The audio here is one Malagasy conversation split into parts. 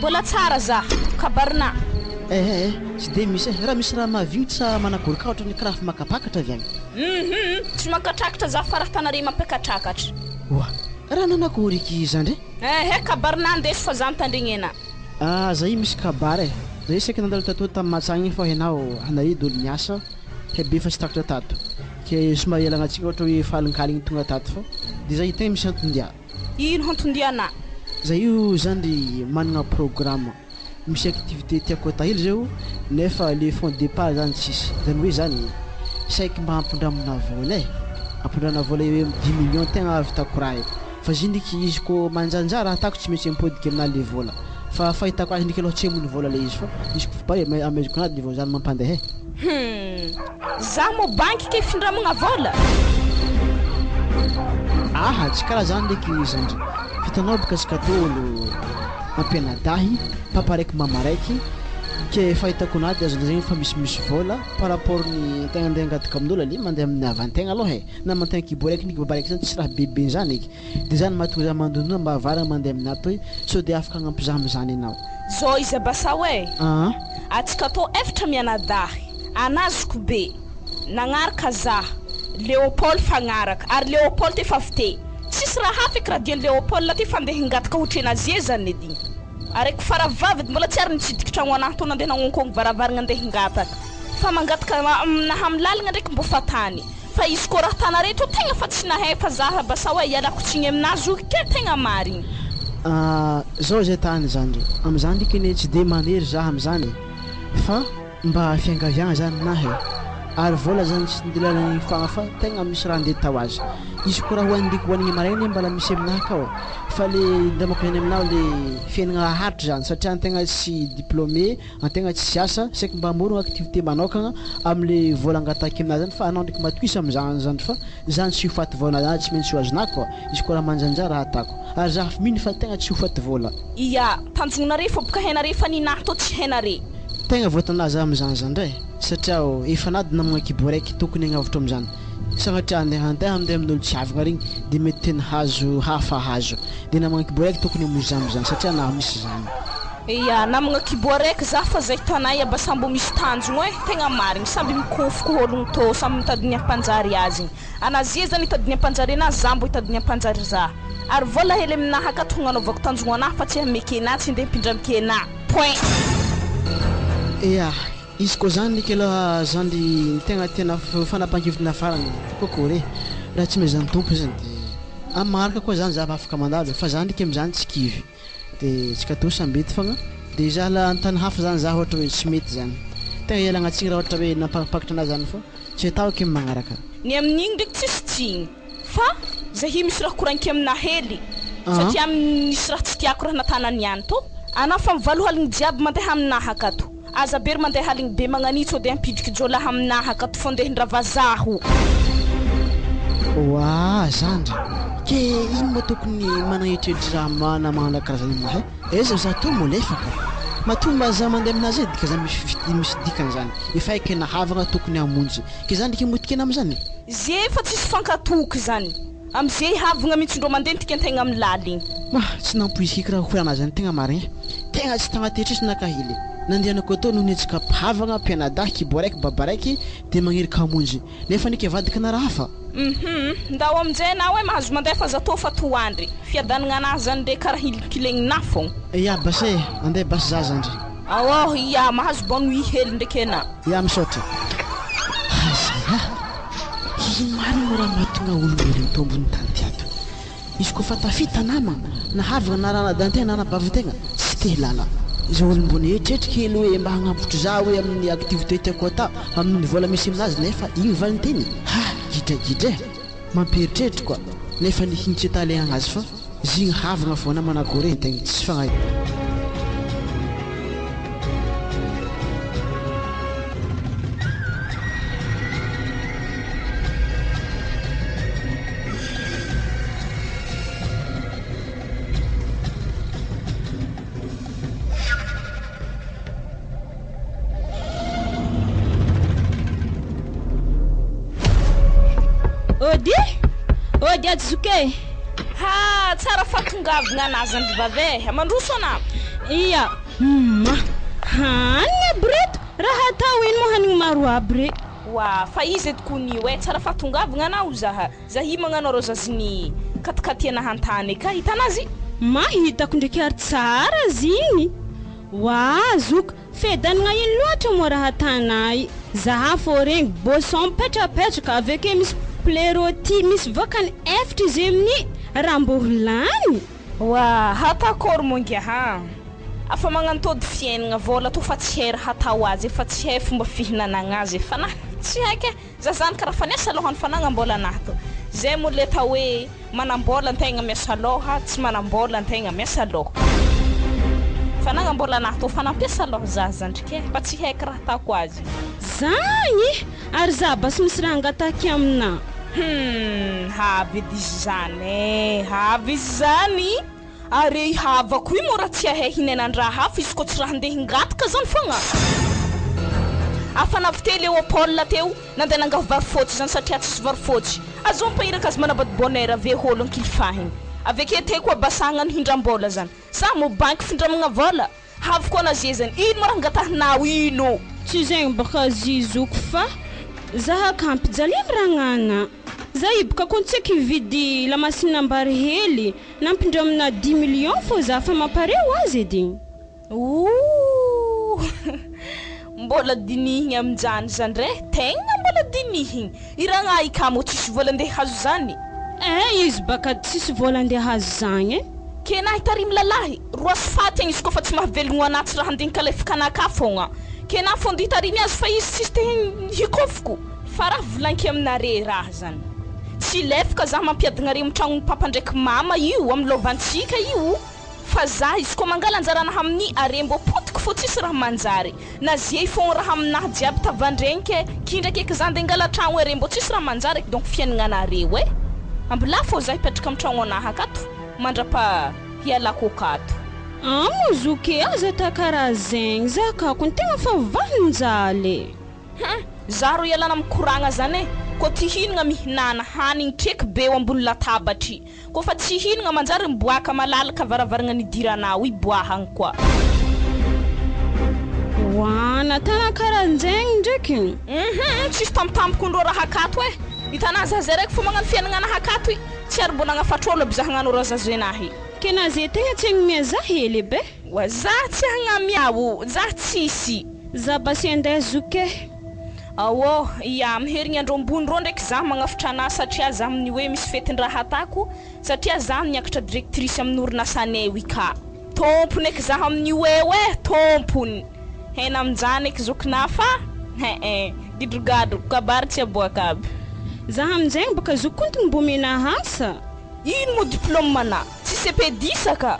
Mbola tsara za. Kabarinà. Eh eh, tsy dia misy eh. Raha misy raha mahavio tsa managorika ohatran'ny kirafo makapakatra avy agny. Hum tsy mankatrakatra za fa raha tanare mampiakatrakatra. Oa, raha nanakory eky zandry eh? Eh eh, kabarinà andeso fa za mitandregny anà. Ah, za io misy kabary eh. Za io saika nandalo tato tamin'ny Mahajanga igny fa henao anare dolo niasa he be fa tsy takatra tato. Ke somary ialagna tsiny ohatra hoe efa alinkaligny tonga tato fa de za io tegna misy anton-dia. Ino anton-dianà? Za io zandry managna programme. Misy activité tiako atao hely zao nefa le fond de départ zany tsisy, zany hoe zany saiky mba ampindramina vola e, ampindrana vola eo am dix millions tegna ahavitako raha e, fa izy ndriky izy ko manjanjara raha atako tsy maintsy mipodiky aminah le vola, fa fahitako azy ndriky aloha tsy hamono vola le izy fa izy ko fa amezako anazy le vola zany mampandeha e. Hum! Za mo banky ke findramagna vola? Aha, tsy karaha zany ndreky zandry, hitanao boka tsika tô olo ampianadahy, papa raiky mama raiky, ke fahitako anahy de azo lazaigny fa misimisy vôla par rapport ny tegna andeha angataka amin'olo ale mandeha amin'ny havan-tegna aloha e, na aman-tegna kibo raiky ndraiky baba raiky zany tsisy raha bebe zany eky, de zany mahatonga za mandondona mba havarana mandeha aminah toy sao de afaka hagnampy za amizany enao. Zao izy abasao e! Aa. Atsika tô efatra mianadahy, anah zokibe, nagnaraka zah, Léopold fagnaraka, ary Léopold ty efa avy te. Tsisy raha hafa eky raha dian'i Léopold ty fa ndeha hingataka hotrenazy zany edy. Araiky faravavy edy mbola tsy ary nitsidiky tragno anahy tô nandeha nagnonkogno varavaragna ndeha hingataka. Fa mangataka aminahy amy lalagna ndraiky mbo fatany. Fa izy koa raha tanare tô tegna fa tsy nahay fa zah basao e ialako tsigny aminazy zoky ke tegna marigny. Ah zao zay tany zandry. Amizany ndriky anie tsy de manery zah amizany e. Fa Mba fiangaviagna zany nahy e! Ary vôla zany tsy nilalaigny fogna fa tegna misy raha ndeha atao azy. Izy koa raha hoanindriko hoanigny maraigny mbala misy aminahy akao fa le indramako ihany aminao le fiaignana aharitry zany satria antegna tsy diplômé, antegna tsisy asa, saika mba hamorogna activité manôkagna amle vôla angataky aminahy zany fa anao ndraiky matokisa amizany zandry fa zany tsy ho faty vôla zany tsy maintsy ho azonah koa izy koa raha manjanjary raha atako ary zah mino fa tegna tsy ho faty vôla. Ia, tanjognonare fô boka hainare fa ninahy tô tsy hainare. Tegna voatanaza amizany zandry e! Satria efa nady namagna kibo raiky tokony hagnavotro amizany. Sagnatria andeha handeha handeha amin'olo tsy havagna regny de mety tena hazo hafa hazo. De namagna kibo raiky tokony hamonjy amizany satria na misy zany. Ia, namagna kibo araiky za fa zay tanay aba samby misy tanjogno e, tegna marigny, samby mikofoko ologno tô, samby mitady ny hampanjary azy. Anazia zany hitady ny hampanjary anazy, za mbo hitady ny hampanjary za. Ary vola hely aminaha akato hagnanaovako tanjogno anahy fa tsy hameke-na, tsy ndeha hampindramike-na. Point. Ea, izy koa zany ndreky aloha zandry ny tegna tena fanapahan-kevitra farany kokoa re, raha tsy mezan'ny Tompo zany de amin'ny magnaraka koa zany za afaka mandalo fa za ndreky amizany tsy kivy de tsika tô samby eto fogna de za la an-tany hafa zany za ohatra hoe tsy mety zany tegna ialagna tsiny raha ohatra hoe nampakipakitra anah zany fa tsy ataoko amin'ny magnaraka. Ny amin'igny ndreky tsisy tsiny. Fa zahia misy raha koragniko aminah hely satria misy raha tsy tiako raha natana niany tô anah fa mivalo haligny jiaby mandeha aminah akato aza be ry mandeha haligny be magnanitsy ode hampidriky jiolahy aminah akato fondehin-dravazaho. Oaa zandry, ke ino moa tokony managnetrietry raha mana magnano karazany aminahy e? Aiza za toa molefaka? Matoa mba za mandeha aminazy e dika zany misy misy dikany zany, efa haiko na havagna tokony hamonjy, ke za ndreky motikena amizany? Ze efa tsisy fankatoky zany. Amze havagna mintsy ndrô mandentika antegna am laligny. Ma, tsy nampoiziko raha horana zany tegna marigny e! Tegna tsy tagnaty eritreritro nakahily. Nandehanako atao noho nihetsika mpihavagna, mpianadahy, kibo araiky, baba araiky, de magniry kamonjy. Nefa nike vadika na raha hafa. Hum ndao aminjay anao e mahazo mandeha fa za tô fa toandry. Fiadanagna anah zany ndre karaha hilinkilegnina fogna. Ya basy e! Andeha basy za zandry. Aoh ya mahazo bonne nuit hely ndreky enah. Ya misaotra. Hay zay ah! Ino marina moa raha mahatonga olombelona teo ambony tany ty ato? Izy koa fa tafita namagna, na havagna na ranadahin-tegna na anabavin-tegna, tsy te hilala. Izay olo mbô nieritreritra kely hoe mba hagnambotry za hoe amin'ny activité tiako atao amin'ny vola misy aminazy nefa igny valinteny? Ha! Gidragidra e! Mampieritreritra koa nefa ny hiny tsy italeagna azy fa zigny havagna fô na manakory e tegna tsy fagnahy. Ody! Ody ajo zoky e! Ha, tsara fahatongavagna anah zandry vavy e! Mandroso anah! Ia! Ma! Hanigna aby reto! Raha atao ino moa hanigny maro aby re? Oa! Fa iza edy kony io e? Tsara fahatongavagna anao zaha. Zahi magnano rô zaziny katikatiana hantany ka hitanazy. Ma hitako ndraiky ary tsara zigny. Oa zoky, fedanagna ino loatra moa raha tanay. Zaha fô regny boisson mipetrapetraka aveke misy poulet rôti misy vôkany efatra izy amin'ny raha mbô ho lany. Oa hatakory moa ngiaha. Afa magnantody fiaignana vôla tô fa tsy hay raha hatao azy efa tsy hay fomba fihinanagna azy efa na tsy haiko e. Za zany karaha fa niasa lôha ny fanagnam-bôla anahy tô. Zay moa le atao hoe manam-bôla antegna miasa lôha, tsy manam-bôla antegna miasa lôha. Fanagnam-bôla anahy tô fa nampiasa lôha za zandriky e, fa tsy haiko raha ataoko azy. Zagny! Ary za basy misy raha angataky aminà. Hum, avy edy izy zany e, avy izy zany! Are i havako io moa raha tsy ahay hinenan-draha hafa izy koa tsy raha handeha hingataka zany fogna. Afa navy Léopold teo nandeha nangavy vary fotsy zany satria tsisy vary fotsy. Azo ampahiraka azy manambady bonheur ave hôlo ankilifahiny. Avy ake te koa basagna ny hindram-bola zany. Sa mo banky findramagna vola? Havy koa nazie zany. Ino moa raha angatahinao ino? Tsy zegny baka zizoko fa zaha ka ampijaliny ragnana. Za iboka koa tsy haiko hividy lamasinam-bary hely nampindramina 10 millions fô za fa mampare ho azy edy igny. Ouh! Mbola dinihigny aminjany zany re, tegna mbola dinihigny. I ragna i kamo tsisy vola andeha hazo zany. Eh, izy baka tsisy vola andeha hazo zany e. Ke nahy tarimy lalahy, roa sy faty agny izy koa fa tsy mahavelogno anaty raha andinika lefaka anaka fogna. Ke na fondy tarimy azy fa izy tsisy te hikofoko. Fa raha volanky aminare raha zany. Tsy lefaka za mampiadignare amy tragnon'ny papa ndraiky mama io, amy lovantsika io. Fa za izy koa mangala anjaranahy amin'ny are mbô potiky fô tsisy raha manjary. Na zie fogna raha aminahy jiaby tavandrenky e, kindraky eky za andeha angala tragno are mbô tsisy raha manjary eky donc fiaignanareo e. Ambilà fô za hipetraka amy tragno anahy akato mandrapa hialako akato. Amo zoky aza ta karaha zegny, za kako ny tegna fa vahinjaly. Za ro ialana mikoragna zany e. Koa ty hinagna mihinana hanigny treky be eo ambony latabatry. Koa fa tsy hinagna manjary miboaka malalaka varavaragna nidiranao iboahagny koa. Oana tana karahanjegny ndraiky. Tsisy tampotampokondreo raha akato e. Hitanà za zay raiky fo magnano fiaignana anahy akato i. Tsy ary mbô nagnafatr'ôlo aby za hagnano raha zazoenahy. Ke na zay tegna tsy hagnamia za hely be. Oa za tsy hagnamiao, za tsisy. Za basy andeha zoky e. Ao, ia miherigny andro ambony rô ndraiky za magnafitra anahy satria za amin'ny hoe misy fetin-draha atako satria za niakatra directrice amin'ny orinasanay io ka. Tompony eky za amin'io eo e, tompony. Hena aminjany eky zokinahy fa hein gidrogadro kabary tsy aboaka aby. Za aminjegny baka zoky kontiny mbô omena asa. Ino moa diplôme ana? Tsy CP10 ka.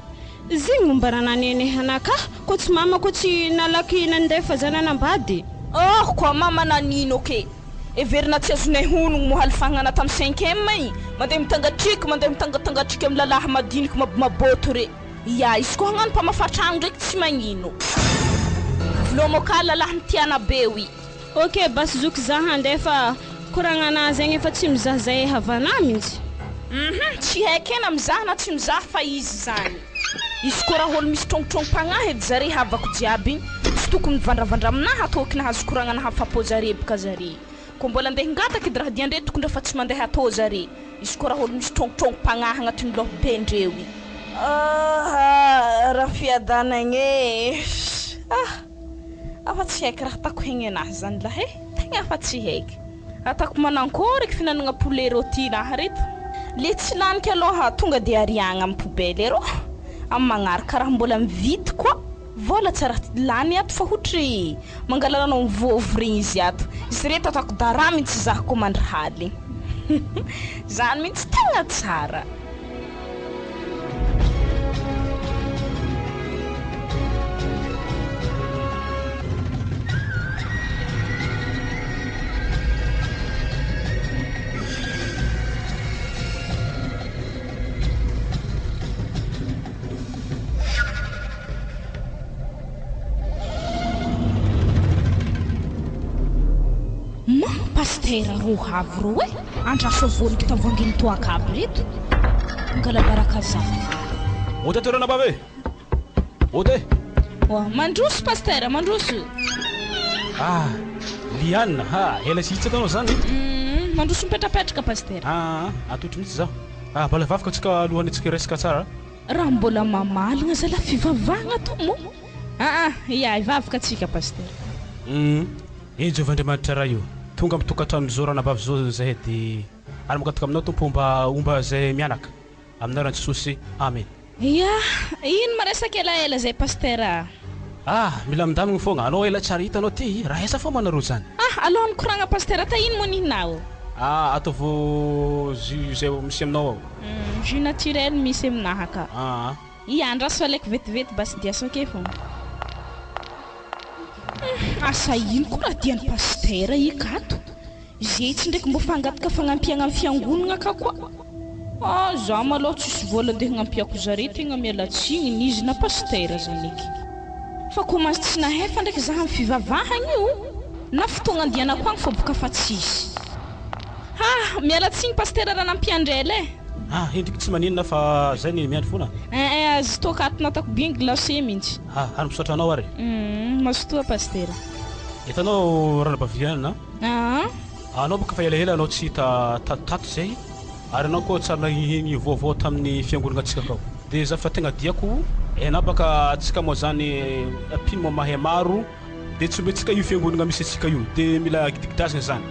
Zegny momba raha nanenehana anakahy, koa tsy mama koa tsy nalaky nandefa za nanambady. Oh, koa mama nanino ke. Everina tsy azonay honogno moa halifagnana tamin'ny cinquième igny. Mandeha mitangatriky, mandeha mitangatangatriky amin'ny lalahy madiniky mabomaboto re. Ia, izy koa hagnano mpamafa tragno ndraiky tsy magnino. Volomoka lalahy nitiana be oi. Ok, basy zoky za handefa koragnana zegny efa tsy mizaha zay havana mihitsy. Tsy haiko ena mizaha na tsy mizaha fa izy zany. Izy koa raha olo misy trongtrongom-pagnahy edy zare havako jiaby igny, tsy tokony mivandravandra aminahy atôky nahazo koragnana hafapo zare boka zare. Koa mbola andeha hingataky edy raha diandre tokony rehefa tsy mandeha atô zare. Izy koa raha olo misy trongtrongom-pagnahy agnatin'ny loha be ndreo i. Ah, raha fiadanagna e. Ah, afa tsy haiko raha ataoko hegny anahy zany lahy e. Tegna afa tsy haiko. Ataoko manankory eky fihinanagna poulet rôti raha reto. Le tsy laniky aloha tonga de ariagna amy poubelle rô. Amy magnaraka raha mbola mividy koa. Vola tsara lany ato fa hotry mangala anao mivovo regny izy ato. Izy reto ataoko dara mihitsy za koa mandry haly. Zany mihitsy tegna tsara. Ma pastera ro havy ro e, andraso voaniky tavoanginy toaka aby reto. Ngala baraka za. Ote toerana bave. Ote. Oa, mandroso Pasteur, mandroso. Ah, Liana, ha, ela tsy hitsaka anao zany. Hum, mandroso mipetrapetraka Pasteur. Ah, atotro mihitsy zaho. Ah, mbola hivavaka antsika alohan'ny antsika hiresaka tsara. Raha mbola mamalogna zalahy fivavahagna to moa. Ah ah, ia, hivavaka antsika Pasteur. Hum, Eny Jehovah Andriamanitra Ray o, tonga amin'ny tokantranon'izao ranabavy izao zahay dia ary mangataka aminao Tompo mba homba izay mianaka. Amin'ny anaran'i Jesosy, Amen. Ia, ino ma resaka elaela zay Pasteur a? Ah, milamindamigny fogna, anao ela tsary hita anao ty, raha aiza fomba anareo zany? Ah, aloha nikoragna Pasteur ta ino moa nihinao? Ah, ataovo jus zay misy aminao ao. Hum, jus naturel misy aminaha ka. Ah. Ia, andraso alaiko vetivety basy diaso ake fogna. Hum, asa ino koa raha dian'i Pasteur i kato? Ze tsy ndraiky mbô fangataka fagnampiagna am fiangonagna ka koa. Ah za malôha tsisy vôla ndeha hagnampiako zare tegna miala tsigny n'izy na pasitera zany eky. Fa komantsy tsy nahefa ndraiky za am fivavahagna io na fotoagna andianako agny fô boka fa tsisy. Ah miala tsigny pasitera raha nampiandrela eh. Ah endriky tsy maninona fa zay ny miandry fona. Eh eh azy toaka ato natako bien glacé mintsy. Ah ary misaotra anao ary. Humm mazotoa pasitera. Hitanao Ranabaviana a. Aa. Anao boka fa elaela anao tsy hita tato tato zay ary anao koa tsary nahihiny vaovao tamin'ny fiangonagna tsika kao de za fa tegna diako enao baka tsika moa zany mpino moa mahay maro de tsy omentsika io fiangonagna misy atsika io de mila gidigidazina zany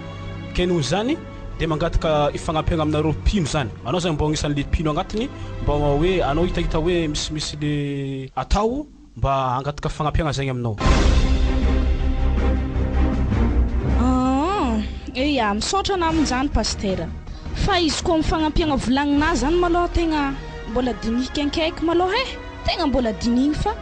ke noho zany de mangataka ifagnampiagna aminareo mpino zany anao zany mbô agnisan'ny le mpino agnatiny mba hoe anao hitahita hoe misimisy le atao Mba hangataka fagnampiagna zegny aminao. Aa eia, misaotra anà amin'izany Pasitera. Fa izy koa amin'ny fagnampiagna volagninà zany malôha tegna mbola dinihiko ankaiky malôha e! Tegna mbola dinihigny fa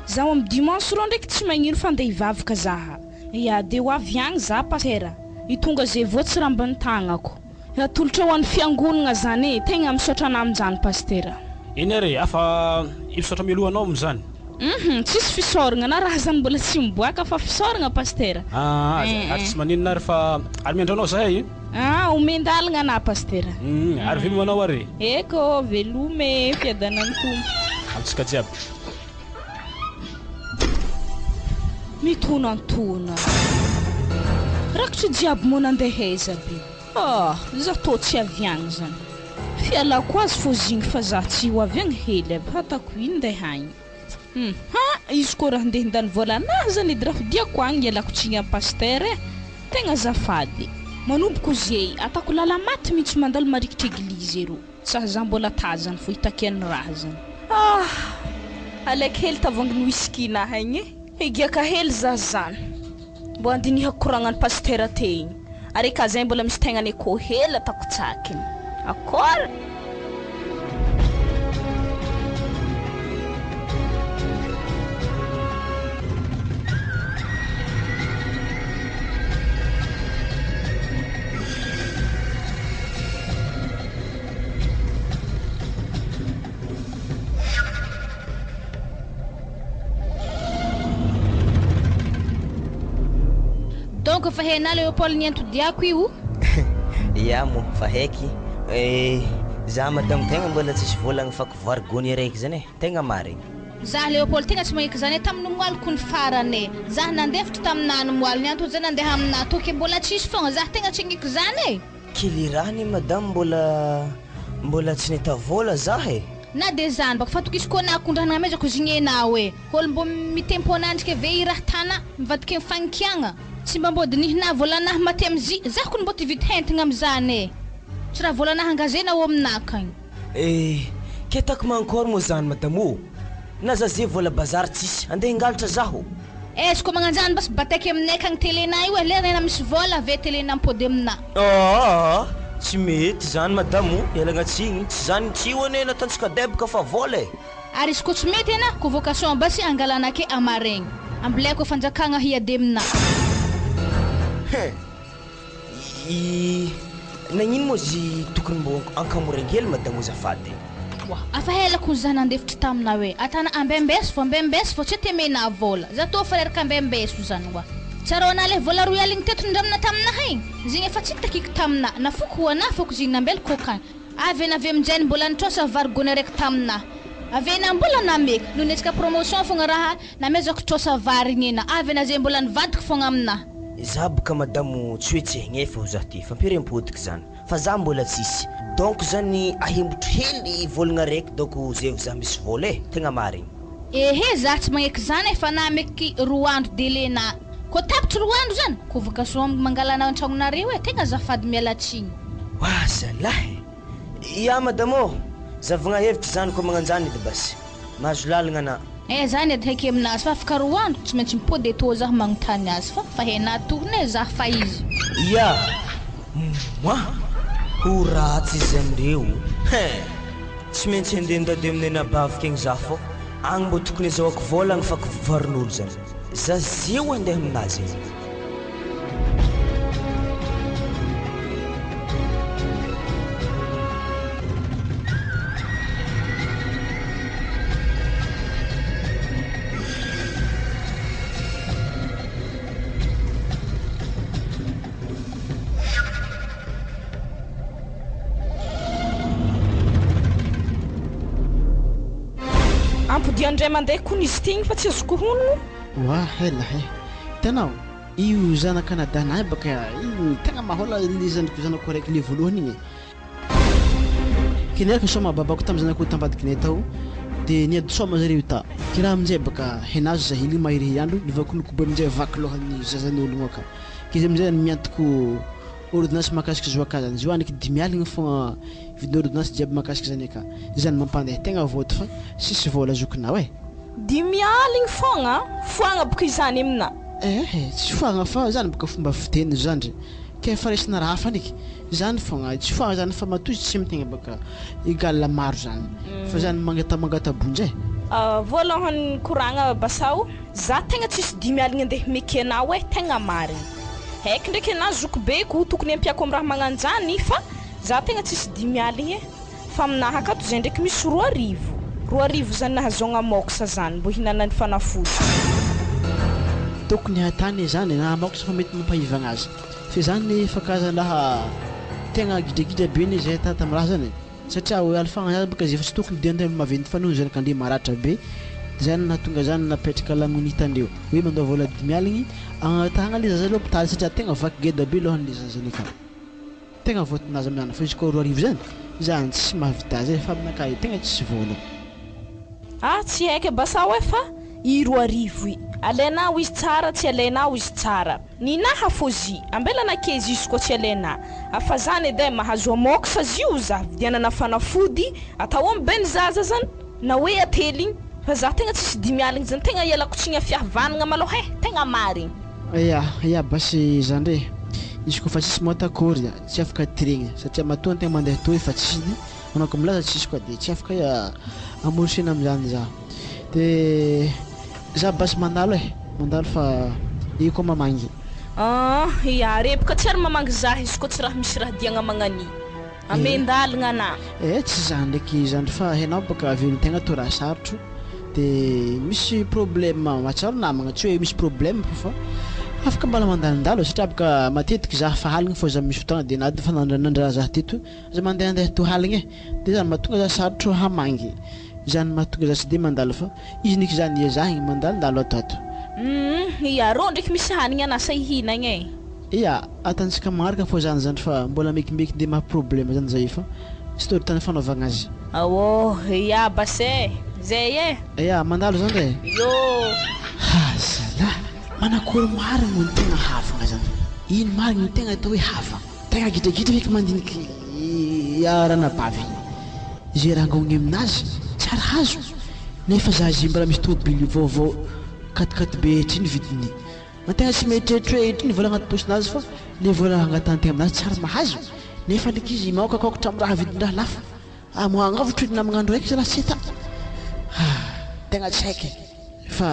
zaho amin'ny dimanche rô ndraiky tsy magnino fa andeha hivavaka zaha. Ia, de ho avy agny za Pasitera, hitonga ze voa tsy rambin'ny tagnako. Atolotra ho an'ny fiangonagna zany e! Tegna misaotra anà amin'izany Pasitera. Eny ary e, afa misaotra mialoha anao amin'izany. Hum tsisy fisaoragna na raha zany mbola tsy miboaka fa fisaoragna Pasitera. Aa ary tsy maninona ary fa ary miandry anao zahay e. Aa omen-dalagna anà Pasitera. Hum ary veloma anao ary e. Eka ô, veloma e, fiadanan'ny Tompo. Amintsika jiaby. Mitonantona. Rakitry jiaby moa nandeha aiza be. Ah! Za tô tsy avy agny zany. Fialako azy fô zigny fa za tsy ho avy agny hely aby hatako ino ndeha agny. Hum ha! Izy kô raha ndeha handany vôla anah zany edy raha hodiako agny ialako tsigny am pasteur eh! Tegna azafady. Manomboko zey, atako lala maty mintsy mandalo marikitry eglizy ero. Tsa za mbola tazany fo hitakiany raha zany. Ah! Alaiko hely tavoanginy whisky naha igny e! Higiaka hely za zany. Mbo andinihako koragnan'i Pasitera te igny. Ary ka zay mbola misy tegnany akô hely ataoko tsakiny. Akôry! Donc fa hainà Léopold ny antodiako io? Ya moa fa haiky eh, za madamo tegna mbola tsisy vola agnafako vary gony araiky zany eh, tegna marigny. Zah Léopold tegna tsy magneky zany eh, tamin'ny moaliko ny farany eh, zah nandefitra taminà ny moaly, ny antony zah nandeha aminà tô ke mbola tsisy fogna, zah tegna tsy agneky zany eh. Kely raha anie madame mbola mbola tsy nahita vola zah e! Na de zany baka fatokisako anah kondraha nagnamezako zignenao e! Olo mbo mitempo anandrike ve i raha tana mivadike mifagnikiagna? Tsy mba mbô dinihinah volanah maty amzy zah kony mbô ty vidy hentagna amzany e! Tsy raha volanah angazena ao aminah kany. Eh! Ke ataoko mankôry moa zany madame ô! Na za ze vola bazary tsisy, andeha hingalatra zaho. Aiza koa magnanjany basy bataiky aminay akagny tele-na io e, lera na misy vola ve tele-na mipody aminà. Aa! Tsy mety zany madame o, ialagna tsigny, tsy zany tsy io anie nataontsika debaka fa vola e! Ary izy koa tsy mety ana, convocation basy angalana ake amaregny. Ambileko fanjakagna hiady aminà. Hein! I nagnino moa zy tokony mbô ankamorangely madamo azafady. Oa, afa ela ko za nandefitry tamina hoe atana ambembeso fô ambembeso fô tsy temena vola, za tô fa reraka ambembeso zany oa. Tsaroana le vola roy aligny teto nindramina taminahy igny, zigny efa tsy takiky tamina, nafoko ho anah fôko zigny nambelako akagny, avy ena avy aminjay mbola nitrosa vary gony araiky taminah. Avy ena mbola nameko, noho ny resaka promotion fogna raha namezako trosa vary igny ena, avy ena zay mbola nivadiko fogna aminahy. Za boka madamo tsy hoe tsy hagnefa ho za ty fa ampirim-potiky zany fa za mbola tsisy donc zany ahembotro hely vôlagna raiky donc zay vao za misy vôla e, tegna marigny. Ehe za tsy magneky zany e fa nameky roa andro délai na ko tapitry roa andro zany ko vokasoa mangala anao antragnonareo e tegna azafady miala tsigny. Oa zalahy e! Ia madamo ô! Zavagna hevitra zany ko magnanjany edy basy. Mahazo lalagna ana. Eh zany edy heky aminazy fa afaka roa andro tsy maintsy mipody etoa zaho magnontany azy fa fa henà tohina e zah fa izy. Ia! Moa! Ho ratsy izany reo hein! Tsy maintsy handeha ndady amin'ny anabaviko agny zah fô agny mbô tokony azahoako vôla agny fako varin'olo zany. Za zeo handeha aminazy agny. Ampodian-dray mandeha kony izy ity igny fa tsy azoko honogno. Oa hela he! Hitanao, io zanak'anadahinahy baka io tegna mahola le zandriko zanako araiky le voalohany igny e. Ke niaraka sôma babako tamy zanako tambadikinay tao de niady sôma zareo ta. Ke raha aminjay baka henazo zahily mahery andro nivakoloko be aminjay vaky lohan'ny zazan'ologno aka. Ke izy aminjay miantoko ordonnance mahakasiky zo aka zany. Zo aniky dimy aligny fogna vidin'ny ordonnance jiaby mahakasiky zany aka. Zany mampandeha tegna vôty fa sisy vôla zokinao e. Dimy aligny fogna? Foagna boka izany aminà. Ehe, tsy foagna fa zany boka fomba fiteny zandry. Ke fa resina raha hafa ndreky. Zany fogna, tsy foagna zany fa matoa izy tsy mitegna baka egal maro zany. Fa zany mangata mangatabonjy e. Voalohany koragna basao, za tegna tsisy dimy aligny andeha himeke anao e, tegna marigny. Haiky ndraiky anah zokibeko tokony ampiako am raha magnanjany fa za tegna tsisy dimy aligny e. Fa aminahy akato zay ndraiky misy 2000. 2000 zany nahazoagna mox zany mbô hihinanany fanafody. Tokony hatany zany na mox fa mety mampahivagna azy. Fe zany fakazan-draha tegna gidragidra be ne zay ta tamy raha zany e. Satria hoe alifagna zany baka zay fa tsy tokony dian-tegna maventy fa noho zanak'andria maratra be. Zany nahatonga zany napetraka lamina hitandreo. Hoe mandoa vola dimy aligny agnatahagna le zaza l'hôpitaly satria tegna vaky geda be lohan'le zaza zany aka. Tegna voatinazy amin'izany fa izy koa 2000 zany, zany tsy mahavita azy e, fa aminakahy tegna tsisy vola. Ah tsy haiko basao e fa i 2000 i alainao izy tsara tsy alainao izy tsara ninaha fôzy ambela nakezy izy koa tsy alaina afa zany edy e mahazo amox zio za vidianana fanafody atao amy be ny zaza zany na hoe ateligny fa za tegna tsisy dimy aligny zany tegna ialako tsigny amy fihavanagna malôha e tegna marigny. Ya, ya basy zandry e, izy koa fa tsisy moa atakory a, tsy afaka tiregny satria matoa antegna mandeha toy efa tsisy de anao ko milaza tsisy koa de tsy afaka amorosena amizany za, de za basy mandalo e, mandalo fa io koa mamangy. Ah, ya reboka tsy ary mamangy za izy koa tsy raha misy raha diagna magnani. Amen-dalagna anà. Eh tsy zany ndraiky zandry fa hainao baka velon-tegna tô raha sarotro de misy problème mahatsiaro namagna tsy hoe misy problème fô fa afaka mbala mandalondalo satria baka matetiky za fa aligny fô za misy fotoagna de na de fa nandra za teto za mandehandeha tô aligny e de zany mahatonga za sarotro hamangy zany mahatonga za tsy de mandalo fa izy ndraiky zany ezahigny mandalondalo ato ato. Humm ia rô ndraiky misy hanigny anasa ihinagna e. Ia, atantsika magnaraka fô zany zandry fa mbola mekimeky de maha problème zany zay fa tsy tory tany fanaovagna azy. Aô, ia base, zay e. Ia, mandalo zandry e. Iô. Ha zalah, manakory marigny moa ny tegna havagna zany? Ino marigny ny tegna atao hoe havagna? Tegna gidragidra feky mandiniky ia ranabavy igny. Ze raha angogny aminazy tsara hazo nefa za ze mbola misy tôbily vaovao katikaty be etry ny vidiny. Antegna tsy mieritreritra hoe ito ny vola agnaty paosinazy fa le vola angatahantegna aminazy tsary mahazo nefa ndraiky izy maokakaokatra am raha vidin-draha lafo ah moagnavotro ry namagna andro raiky zalahy tsy hita ah tegna tsy haiko e fa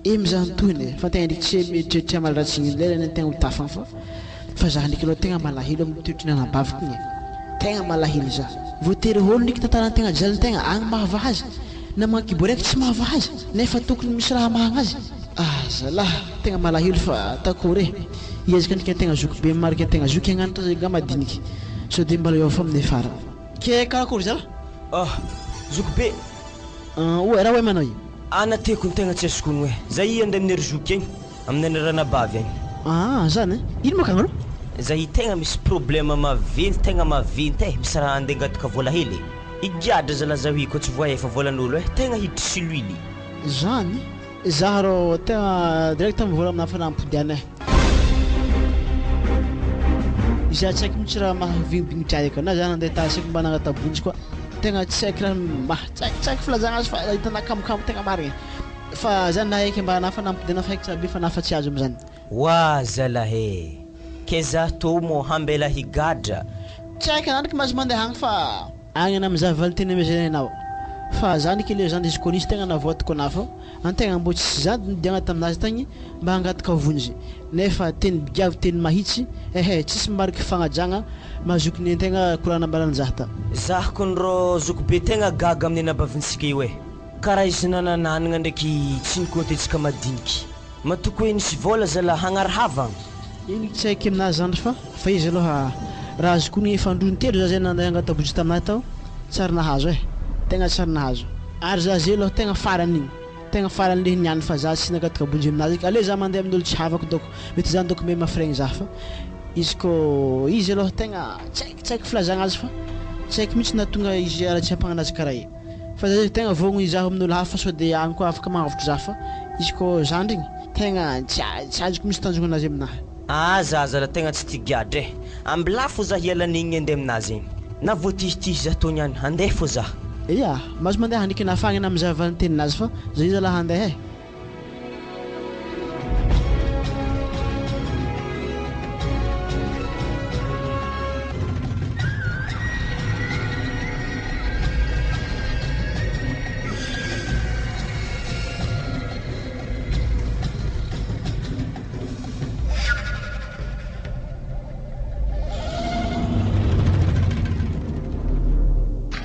emy zany tohiny e fa antegna ndraiky tsy mieritreritra hamaly ratsy igny lerany antegna ho tafagna fa fa za ndraiky aloha tegna malahelo am toetry ny anabaviko igny e tegna malahelo za voatery hôlo ndraiky tantarantegna jalintegna agny mahavaha azy na magnkibo raiky tsy mahavaha azy nefa tokony misy raha mahagna azy Ah zalah, tegna malahelo fa atakory e! Hiezaka ndriky antegna zoky be mariky antegna zoky hagnano to zay nga madiniky sao de mbola eo fo amin'ny afara. Ke karakory zalah? Ah zoky be! Oa raha oe manao io? Anateko ny tegna tsy azoko ono e. Za i andeha amin'ny ry zoky agny, amin'ny any ranabavy agny. Ah, zany e? Ino moa kagny rô? Za i tegna misy problème maventy tegna maventy e, misy raha andeha angataka vola hely e. Higadra zalahy zaho i koa tsy voahefa volan'olo e, tegna hiditry siloily. Zany? Za rô tegna direct mivola aminà fa nampodiana e. Za tsy haiko mihitsy raha mahavimbinitra ahy ka na za nandeha tany saiko mba nangatabonjy koa tegna tsy haiko raha maha tsy haiko tsy haiko filazagna azy fa hitanà kamokamo tegna marigny fa za nahaiky mba na fa nampodiana fa haiko tsara be fa na fa tsy azo am'zany. Oa zalahy e! Ke za tô moa hambela higadra? Tsy haiko anà ndraiky mahazo mandeha agny fa agny anà mizaha valin-teny amezany anao fa za ndraiky le zandry izy koa nisy tegna navoatiko anà fô antegna mbô tsy zandry nidiagna taminazy tagny mba hangataka vonjy nefa teny bigiavy teny mahitsy ehe tsisy mariky fagnajagna mahazoky ny antegna koragna nambaran'i ta. Zah kony rô zokibe tegna gaga amin'ny anabavintsika io e! Karaha izy nanananagna ndraiky tsy nikôntentsika madiniky. Matoky hoe nisy vôla zalahy hagnary havagna. Iny tsy haiko aminazy zandry fa fa izy aloha raha azoko ny efa androny telo za zay nandeha hangatabonjy taminahy tao tsary nahazo e tegna tsary nahazo ary za zay aloha tegna farany igny tegna farany le niany fa za tsy nangataka bonjy aminazy eky aleo za mandeha amin'olo tsy havako dônko mety zany dônko me mafiregny za fa izy kô izy aloha tegna tsy haiko tsy haiko filazagna azy fa tsy haiko mihitsy nahatonga izy raha tsy ampagnanazy karaha io fa za zay tegna vôgno hizaha amin'olo hafa sao de agny koa afaka magnavotro za fa izy kô zandry igny tegna tsy tsy azoko mihitsy tanjogno anazy aminahy. Ah za zalahy tegna tsy tia gadra e! Ambilà fô za hiala an'igny andeha aminazy igny. Na voatihitihy za tô niany, handeha fô za. Ia, mahazo mandeha ndraiky na afahagna na mizaha valin-teninazy fa zay zalahy handeha e.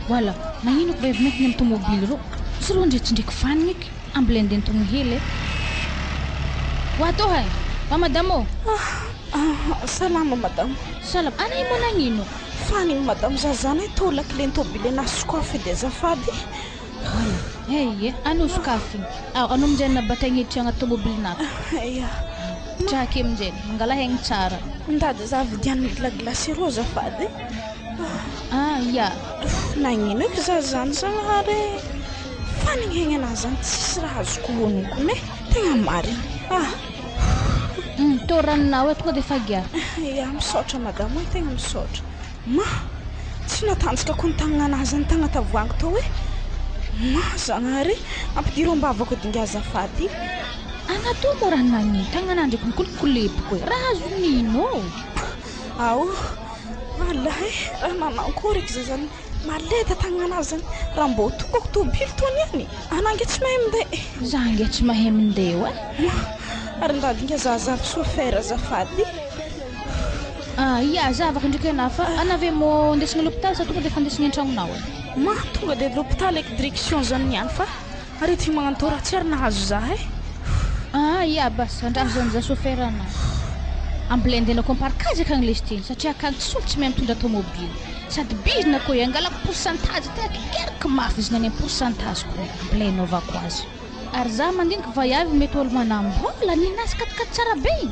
Voilà, nagnino ko vehivavy maintiny amy tomobily rô? Tsy rô ndre tsy ndraiky vanigny eky, ambila andeha antogno hely e. Ho atô hay, wa madame ô. Ah, salama madame. Salama, anay moa nagnino? Fanigny madame, za zany tô lakile ny tôbily anahy sokafy edy azafady. Voilà, eh ie, anao sokafy igny. Ao, anao aminjay nabatagny hiditra agnaty tômôbilinako. Ia. Mitraka aminjay, mangala haigny tsara. Mitady za vidianiny gilaglasy roa azafady. Ah, ia. Nagnino eky za zany Zagnahary e. Fanigny haigny anahy zany tsisy raha azoko honogno kony e. Tegna marigny. Ah. Tô ranonao e, tonga de fa gia. Ia, misaotra madame e, tegna misaotra. Ma, tsy natanjaka koa ny tagnana anahy zany tagna tavoahangy tao e. Ma, Zagnahary, ampidiro am-bavako edy ngiahy azafady. Anà tô moa raha nagnino tagnana ndraiky mikolikolepoko e. Raha azo nino. Ao, Allah e, raha nanankory eky za zany maleta tagnana anahy zany. Raha mbô tokako tôbily tô niany, anà nge tsy mahay mindeha. Za nge tsy mahay mindeha e. Ma, ary ndady ngiahy zahazavy chauffeur azafady. Ah, ia, zavako ndraiky anà fa anà ve mô andesigny à l'hôpital sa tonga de fa andesigny an-tragnonao e? Ma, tonga de l'hôpital eky direction zany niany fa aretigny magnano tô raha tsy ary nahazo za e. Ah, ia, bas, andraso zany za chauffeur anà. Ambila andehanako am-parkage akagny lesy ty satria akagny tsy olo tsy mahay mitondra tômôbily. Sady bizina koa e, angalako pourcentage tegna kikeriky mafy izy niany am pourcentage ko ambila anaovako azy. Ary za mandiniky vaiavy mety olo manam-bola ninazy katikaty tsara be igny.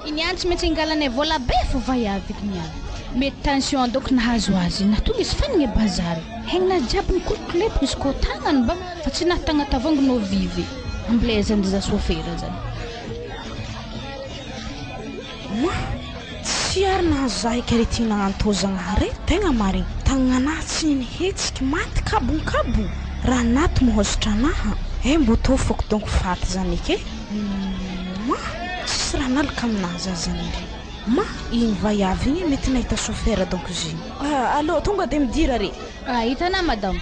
Iny ihany tsy maintsy angalanay vola be fô vaiavy eky niany. Mety tension dônko nahazo azy, nahatonga izy fanigny bazary. Haigninazy jiaby nikolikolepoko izy kô tagnany ba fa tsy nahatagna tavoahangy no vivy. Ambila zany za chauffeur zany. Ma, tsy ary nahazo za eky aretigny nagnano tô Zagnahary e, tegna marigny. Tagnana anahy tsy nihetsiky, maty kabonkabony. Raha nato mahôzitra anahy, e mbô tô fôko dônko faty zany eky e. Ma, tsisy raha nalaka aminahy za zany ndry. Ma, igny vaiavy igny mety nahita chauffeur dônko izy igny. Ah, allô, tonga de midira re. Ah, hitanà madame.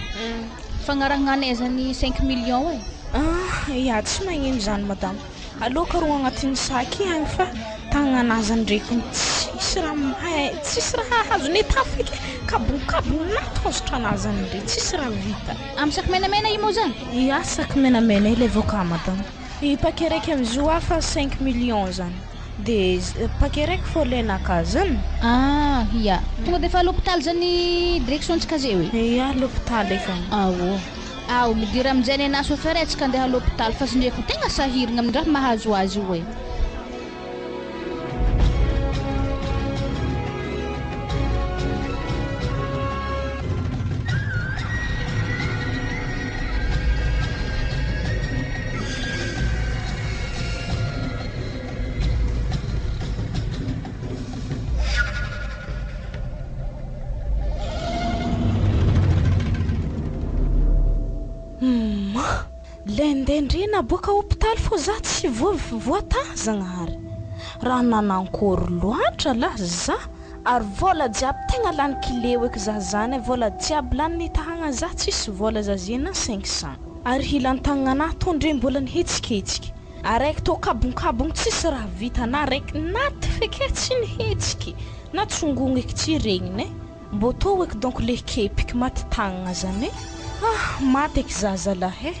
Fagnaragnanay zany 5 millions e. Ah, ia, tsy magnino zany madame. Alô karô agnatin'ny sac igny agny fa tagnana anahy zany ndraiky tsisy raha mahay, tsisy raha azony atafy eky. Kabonkabony nato hôzitra anahy zany ndry, tsisy raha vita. Amy sac menamena io moa zany? Ia, sac menamena io le voaka madame. I paquet raiky amizio hafa 5 millions zany. De paquet raiky fô lenaka zany. Ah, ia. Tonga de fa à l'hôpital zany direction-tsika zay e. Ia, l'hôpital eky agny. Ah, ô. Ao, midira amin'izay nenà chauffeur e, tsika andeha à l'hôpital fa tsy ndreko tegna sahiragna amin'ny raha mahazo azy io e. Humm lendendrena boaka hopitaly fô za tsy voa voataha Zagnahary. Raha nanankôry loatra lah za ary vôla jiaby tegna lany kileo eky za zany e, vôla jiaby lany nitahagna za tsisy vôla za zie na 500. Ary hilan-tagnana tô ndre mbola nihetsiketsiky. Araiky tô kabonkabogno tsisy raha vita na araiky naty feky e tsy nihetsiky na tsongogno eky tsy regniny e. Mbô tô eky donc le kepiky maty tagnana zany e. Ah maty eky za zalahy e.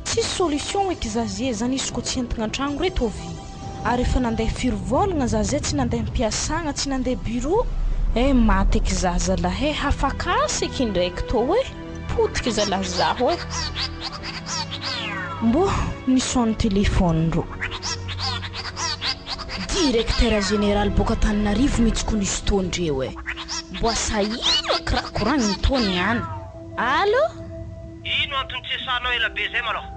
Tsisy solution eky za zie zany izy koa tsy entigna an-tragno re tô vy. Ary efa nandeha firy vôlagna za zay tsy nandeha am-piasagna, tsy nandeha bureau. Eh maty eky za zalahy e, hafak'asa eky indraiky tô e. Potiky zalahy zaho e. Mbô nisonne téléphone-ndrô. Directeur général boaka Antananarivo mihitsy ko nisy tô ndreo e. Mbô asa ino eky raha koragniny tô niany. Allô? Ino antony tsy esahanao ela be zay malôha?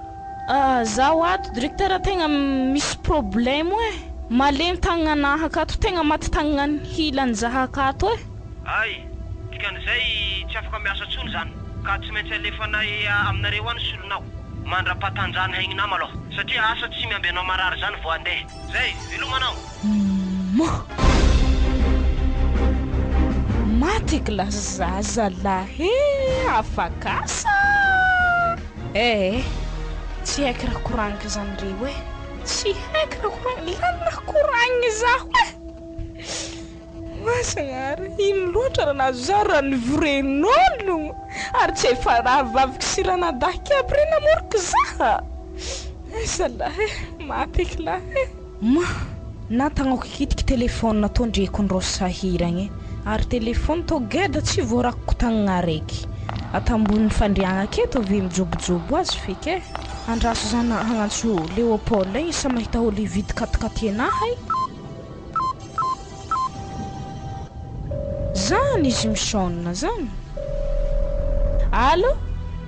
Ah, zaho ato directeur tegna misy problème e. Malemy tagnana akato, tegna maty tagnana hilany zaho akato e. Ay, dikan'izay tsy afaka miasa intsony zany ka tsy maintsy alefanay aminareo any solonao mandra-pahatanjahany haigninà malôha satria asa tsy miamby anao marary zany vao andeha. Zay, veloma anao. Moh! Maty eky lah za zalahy e, afak'asa! Eh eh, tsy haiko raha koragniko zany reo e, tsy haiko raha koragniko, lany raha koragniny zaho e! Zagnahary, ino loatra raha nahazo zaho raha nivoren'ologno ary tsy efa rahavaviko sy ranadahy aby re namoriky zaha. Eh zalahy e, maty eky lahy e. Ma, na tagnako kitiky telefôna tô ndreko ndrô sahiragna e. Ary telefôny tô geda tsy voarakiko tagnana araiky. Atambony fandriagna aketo ave mijobojobo azy feky e. Andraso zany hagnantso Léopold igny sa mahita olo hividy katikaty anahy. Zany izy misônina zany. Allô?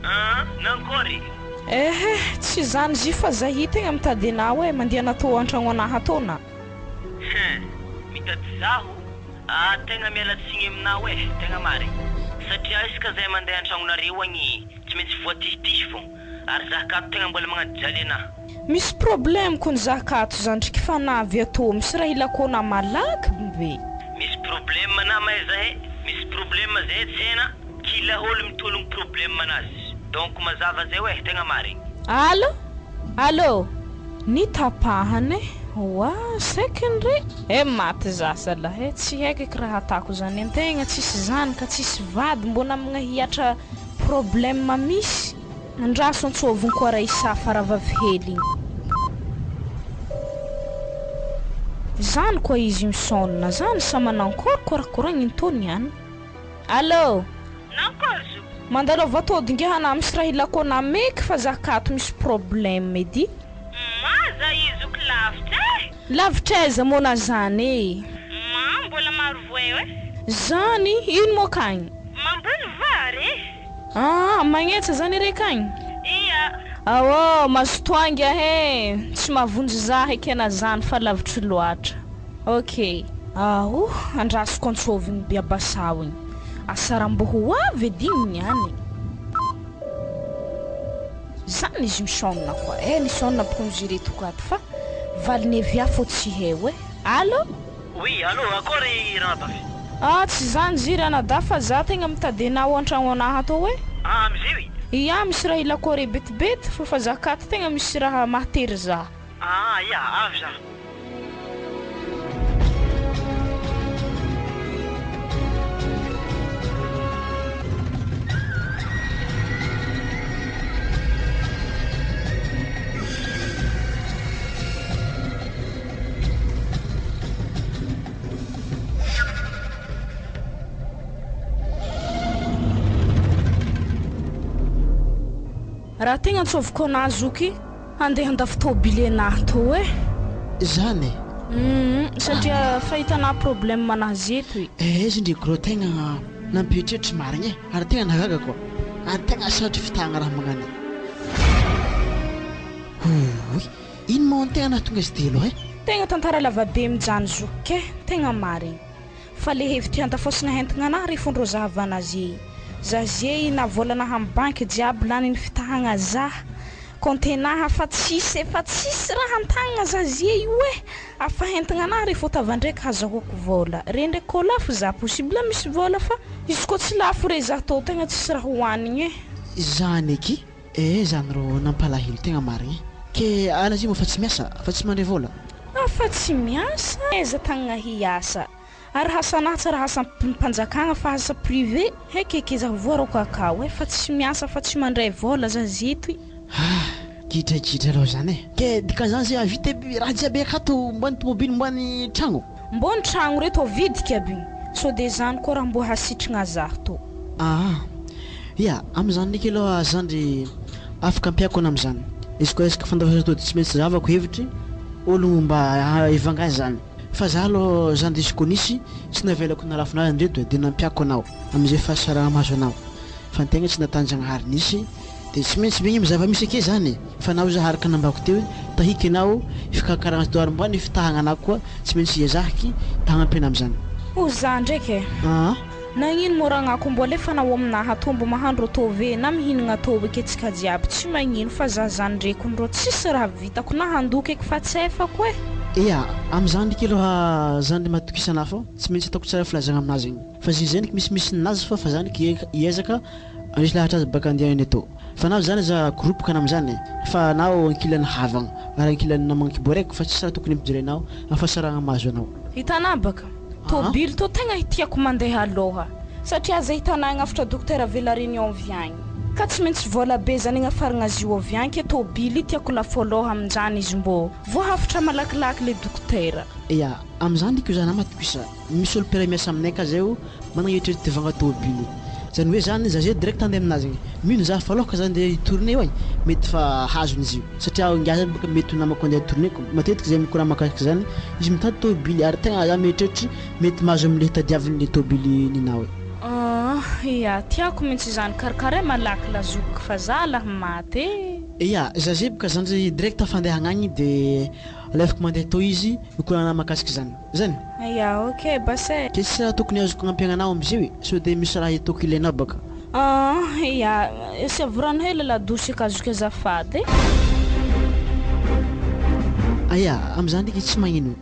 Ah, nankory? Ehe, tsy zany izy fa zahy tegna mitady anao e, mandeha natô an-tragno anahy atô na. Hein, mitady zaho? Ah, tegna miala tsigny aminao e, tegna marigny. Satria isaka zahay mandeha an-tragnonareo agny, tsy maintsy voatihitihy fô. Ary zah kato tegna mbola magnano jaly anahy. Misy problème kony zah kato zandriky fa navy atô, misy raha ilako anah malaky be. Misy problème anah mahay zahay, misy problème zahay tsena, kila ôlo mitologno problème anazy. Donc mazava zay oe, tegna marigny. Allô? Allô? Nitapahany e. Oa, saikiny re. Eh maty za zalahy e, tsy haiko eky raha atako zany antegna tsisy zanaka, tsisy vady, mbô namagna hiatra problème misy. Andraso antsôviny koa raha isafa rahavavy hely igny. Zany koa izy misônina zany sa manankory koa raha koragniny tô niany. Allô? Nankory zo? Mandalo avatôdy ngiahy anah misy raha ilako anah meky fa za akato misy problème edy. Maza izy oko lavitra e! Lavitra aiza moa na zany e? Ma mbola maro voay e! Zany? Ino moa akagny? Mamboly vary e! Ah, magnetsa zany reka agny? Ia! Aô, mazotoa ngiahy e! Tsy mahavonjy za eky ana zany fa lavitry loatra. Ok. Ao, andrasoko antsôviny biabasao igny. Asa raha mbô ho avy edy igny niany. Zany izy misônina koa. Eh, misônina bôka izy ireto akato fa valiny avy fô tsy haiko e. Allô? Oui, allô, akory ranabavy? Ah, tsy zany izy ranadahy fa za tegna mitady anao an-tragno anahy atô e. Ah, amizay io? Ia, misy raha ilako are betibety fô fa za akato tegna misy raha mahatery za. Ah, ia, avy za. Raha tegna antsoviko anah zoky handeha handafo tôbily anah tô e. Zany e. Hum satria fahitana problème anah zeto e. Eh izy ndry gros tegna nampietritry marigny e ary tegna nahagaga koa ary tegna sarotry fitahagna raha magnano io. Oy! Ino moa no tegna nahatonga izy ty aloha e? Tegna tantara lavabe mijano zoky ke, tegna marigny. Fa le hevitry handafosagna entagna anah re fondro zahavana ze. Za ze na volanah am banky jiaby lany ny fitahagna zah. Compte-naha fa tsisy efa tsisy raha an-tagnana za ze io eh! Afa entagna anah re fô tavandraiky hazahoako vôla. Re ndraiky kô lafo za possible misy vôla fa izy kô tsy lafo re za tô tegna tsisy raha hoanigny eh! Zany aky eh zany rô nampalahelo tegna marigny eh! Ke ana zy moa fa tsy miasa fa tsy mandray vôla? Afa tsy miasa aiza tagnana hiasa? Ary hasanah tsy raha asam-panjakagna fa asa privé hekeke zaho voaroaka akao eh fa tsy miasa fa tsy mandray vôla za zetoy. Ah! Gidragidra aloha zany eh! Ke dikan'izany zay ahavita aby raha jiaby akato mbany tomobily mbany tragno? Mbô ny tragno reto avidika aby sao de zany koa raha mbô hasitrigna zah tô. Aa! Ya, amin'izany ndraiky aloha zandry afaka ampiako ana amin'izany. Izy koa resaka fandafasana atody tsy maintsy zavako hevitry ologno mba hivanga azy zany. Fa za aloha zandry izy koa nisy tsy navelako nalafina azy ndreto de nampiako anao amizay fahasaragna mahazo anao. Fa ny tegna tsy natanjagnahary nisy de tsy maintsy miaigna amy zava-misy ake zany e. Fa nao za araka nambako teo hoe tahiky anao fikarakaragna azy ary mba ny fitahagna anao koa tsy maintsy iezahaky hagnampy anao amizany. Ho za ndraiky e. Aa. Nagnino moa ragnako mbo alefa nao aminaha tô mbo mahandro tô ve na mihinagna tô eky atsika jiaby tsy magnino fa za zany ndreko ndrô tsisy raha vitako na handoky eky fa tsy efako eh. Ea, amizany ndriky aloha zandry matokisa anah fô tsy maintsy ataoko tsara filazagna aminazy igny fa izy zany misimisy ninazy fa fa zany hiezaka handresy lahatra azy baka andehanany atô fa nao zany aza koropoka ana amizany fa anao ankilany havagna ary ankilany namagna kiboareko fa tsisy raha tokony hampijaly anao am fahasaragna mahazo anao. Hitanà baka, Aa. tôbily tô tegna tiako mandeha alôha satria zay hitanà agnafatra dokotera avy La Réunion avy agny ka tsy maintsy vôla be zany agnafaragna azy io avy agny ke tôbily tiako lafo alôha aminjany izy mbô voahafatra malakilaky le dokotera. Ya, amizany ndriky io zany matokisa, misy olo mpiray miasa aminay ka zay o managna eritreritry hivanga tôbily, zany hoe zany za zay direct andeha aminazy agny, mino za fa alôha ka za andeha hi-tourner io ai, mety fa hazony izy io, satria ingahy zany bôka mety ho namako andeha hi-tourner ko, matetiky zay mikoragna mahakasiky zany, izy mitady tôbily ary tegna za mieritreritry mety mahazo amle tadiaviny le tôbily ninao e. Ahh ya, tiako mintsy izany karakaray malaky la zokiko fa za lah maty e. Ya, za zay boka zandry direct fandehagna agny de alefako mandeha tô izy mikoragna mahakasiky zany. Zany? Ya, ok bas e. Ke tsy raha tokony azoko agnampiagna anao amizay e, sao de misy raha hitako ilainao baka. Ahh ya, asiavo rano hely ladosy akazoky azafady e. Aya, amizany ndraiky tsy magnino.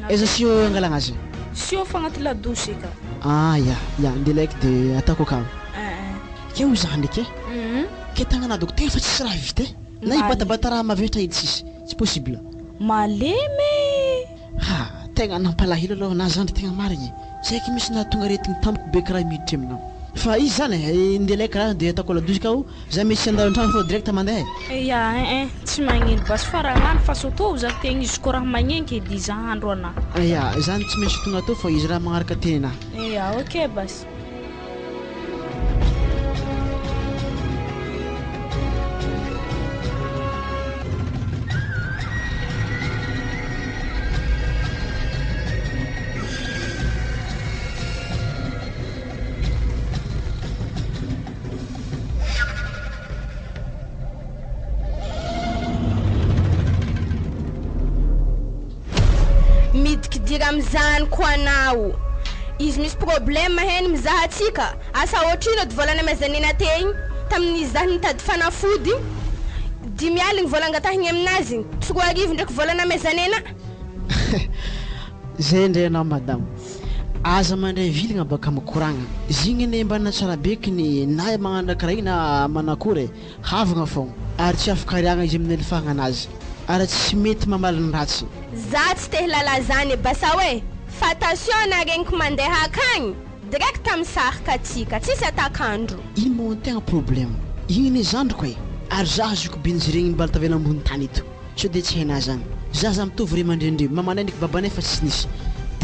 Aiza siô angalagna azy? Siô fa agnaty ladosy eka. Ah ya, ya, ndeha laiky de ataoko akao. Eh. Ke ho za ndraiky e. Ke tagnana dokotera fa tsisy raha vita e. Na hibatabata raha maventra edy tsisy. Tsy possible. Malemy e. Ha, tegna nampalahelo aloha na zandry tegna marigny e. Tsy haiko misy nahatonga aretigny tampoky be karaha miditry aminao. Fa izy zany e, ndeha laiky raha de ataoko ladosy akao, za mety tsy handalo an-tragno fa direct mandeha e. Ya eh eh, tsy magnino basy fa raha agnano fa soto za tegna izy ko raha magnenky edy izy ahandro anah. Ya, zany tsy maintsy tonga atao fa izy raha magnaraka tegna. Ya, ok basy. Midikidira amizany koa anao. Izy misy problème heny mizaha atsika. Asa ohatrino edy vola namezanena te igny tamin'izy zah nitady fanafody 50 vola angatahigny aminazy tsy 2000 ndraiky vola namezanena. Zay ndray anao madama. Aza mandray vilagna baka mikoragna. Zigny anie mba natsara bekiny na magnano karaha igny na manakory e. Havagna fogna. Ary tsy afaka ariagna izy amin'ny alifahagna anazy. Ary tsy mety mamaly ny ratsy. Za tsy te hilala zany e basao e! Fa attention na regniko mandeha akagny direct misarika atsika tsisy atakandro. Ino moa no tegna problème? Igny anie zandriko e! Ary za azoko benjiregny mbala tavela ambony tany eto. Sao dia tsy hainà zany. Zaza mitovy ray aman-dreny ndreo, mamanay ndraiky babanay fa tsy nisy.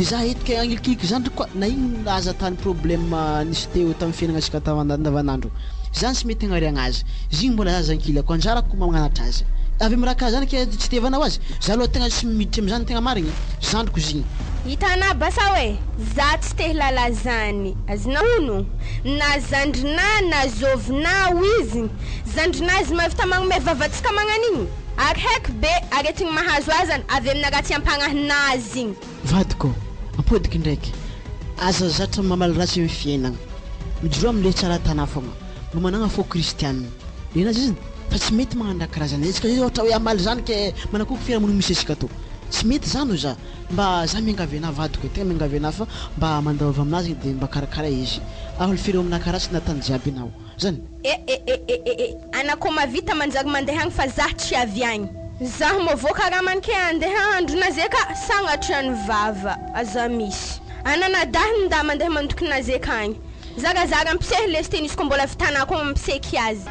De za eto ke agnilikiliky zandriko koa na ino aza tany problème nisy teo tamin'ny fiaignanantsika andavanandro. Zany tsy mety agnariagna azy. Zigny mbola zaza ankilako, anjarako magnanatra azy. Avy amin'ny raha karaha zany ke tsy itiavanao azy? Za aloha tegna tsy miditra amizany tegna marigny. Zandriko zigny. Hitanà basa oe, za tsy te hilala zany, azonao hono? Na zandrinà na zôvinà ho izy, zandrinà izy mahavita magnome vava antsika magnan'igny? Ary haiko be aretigny mahazo azany avy amina ratsiam-pagnahin'azy igny. Vadiko, ampodiko indraiky, aza zatra mamaly ratsy eo fiainagna. Mijoroa amle tsara tanà fogna. Mba managna fo kristiana. Nenazy izy fa tsy mety magnano raha karaha zany. Antsika zay ohatra hoe hamaly zany ke manakoako fiarahamonigny misy antsika tô. Tsy mety zany hoy za. Mba za miangavy anah vadiko e, tegna miangavy anah fa mba mandalova aminazy de mba karakara izy. Aho firy aminah karaha tsy natany jiaby anao. Zany. E e e e e e ana ko mavita manjary mandeha agny fa zah tsy avy agny. Zaho mô karamany ke andeha ahandro naze ka sagnatria ny vava aza misy. Ananadahy nda mandeha mandoky naze kagny. Zarazara ampisehy lesy teny izy ko mbola vitanah koa mampiseky azy.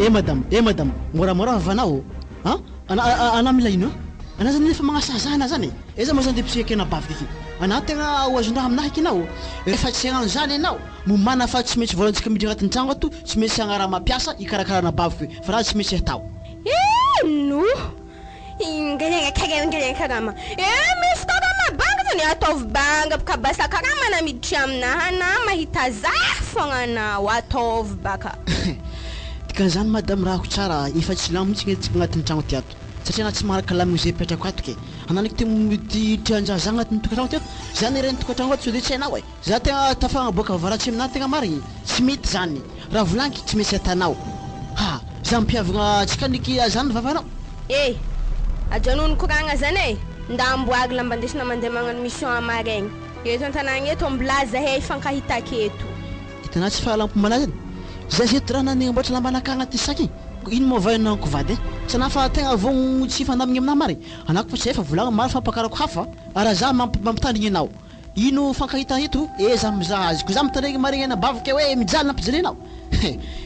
Eh madame, eh madame, moramora vavanao. Ha? Ana ana mila ino? Ana zany efa magnasaza ana zany. Aiza moa zany de mpiseky anabavy eky. Ana tegna ho azon-draha aminahy eky anao. Rehefa tsy hagnano zany ianao, momana fa tsy maintsy volantsika miditra agnatin'ny tragno ato, tsy maintsy hagnaraha mampiasa hikarakara anabaviko fa raha tsy maintsy atao. Eh no. Karama. Eh misy karama banga zany ataovy banga baka basa karama na miditra aminahy ana mahita zah fogna anao ataovy baka. Dikan'izany madame rahako tsara efa tsy lamo mihitsy tsika agnatin'ny tragno ty ato. Satria ana tsy maharaka lamina izay mipetraka ato ke. Ananiky ty ty tianjaza agnatin'ny tokantragno ty ato. Zany reny tokantragno ato sao de tsy hainao e. Za tegna tafagnaboaka varatsy aminahy tegna marigny. Tsy mety zany. Raha volanky tsy maintsy atanao. Ha, za mpiavagna antsika niky zany vavanao. Eh, ajanony koragna zany e. Nda amboary lamba andesina mandeha magnano mission amaraigny. Eto an-tanàgna eto mbola zahay ifankahitaka eto. Hitanà tsy fahalampo-malahy zany. Za zay raha nagnamboatra lambanakahy agnaty saky igny. Ino moa vainako vady e? Tsy anah fa tegna vao tsy hifandamigny aminahy marigny. Anako fa tsy hay fa volagna maro fampakarako hafa. Raha za mampitandrigny anao. Ino fankahita eto? E za mizaha azy. Ko za mitandregny marigny anabaviko ke hoe mijaly nampijalianao.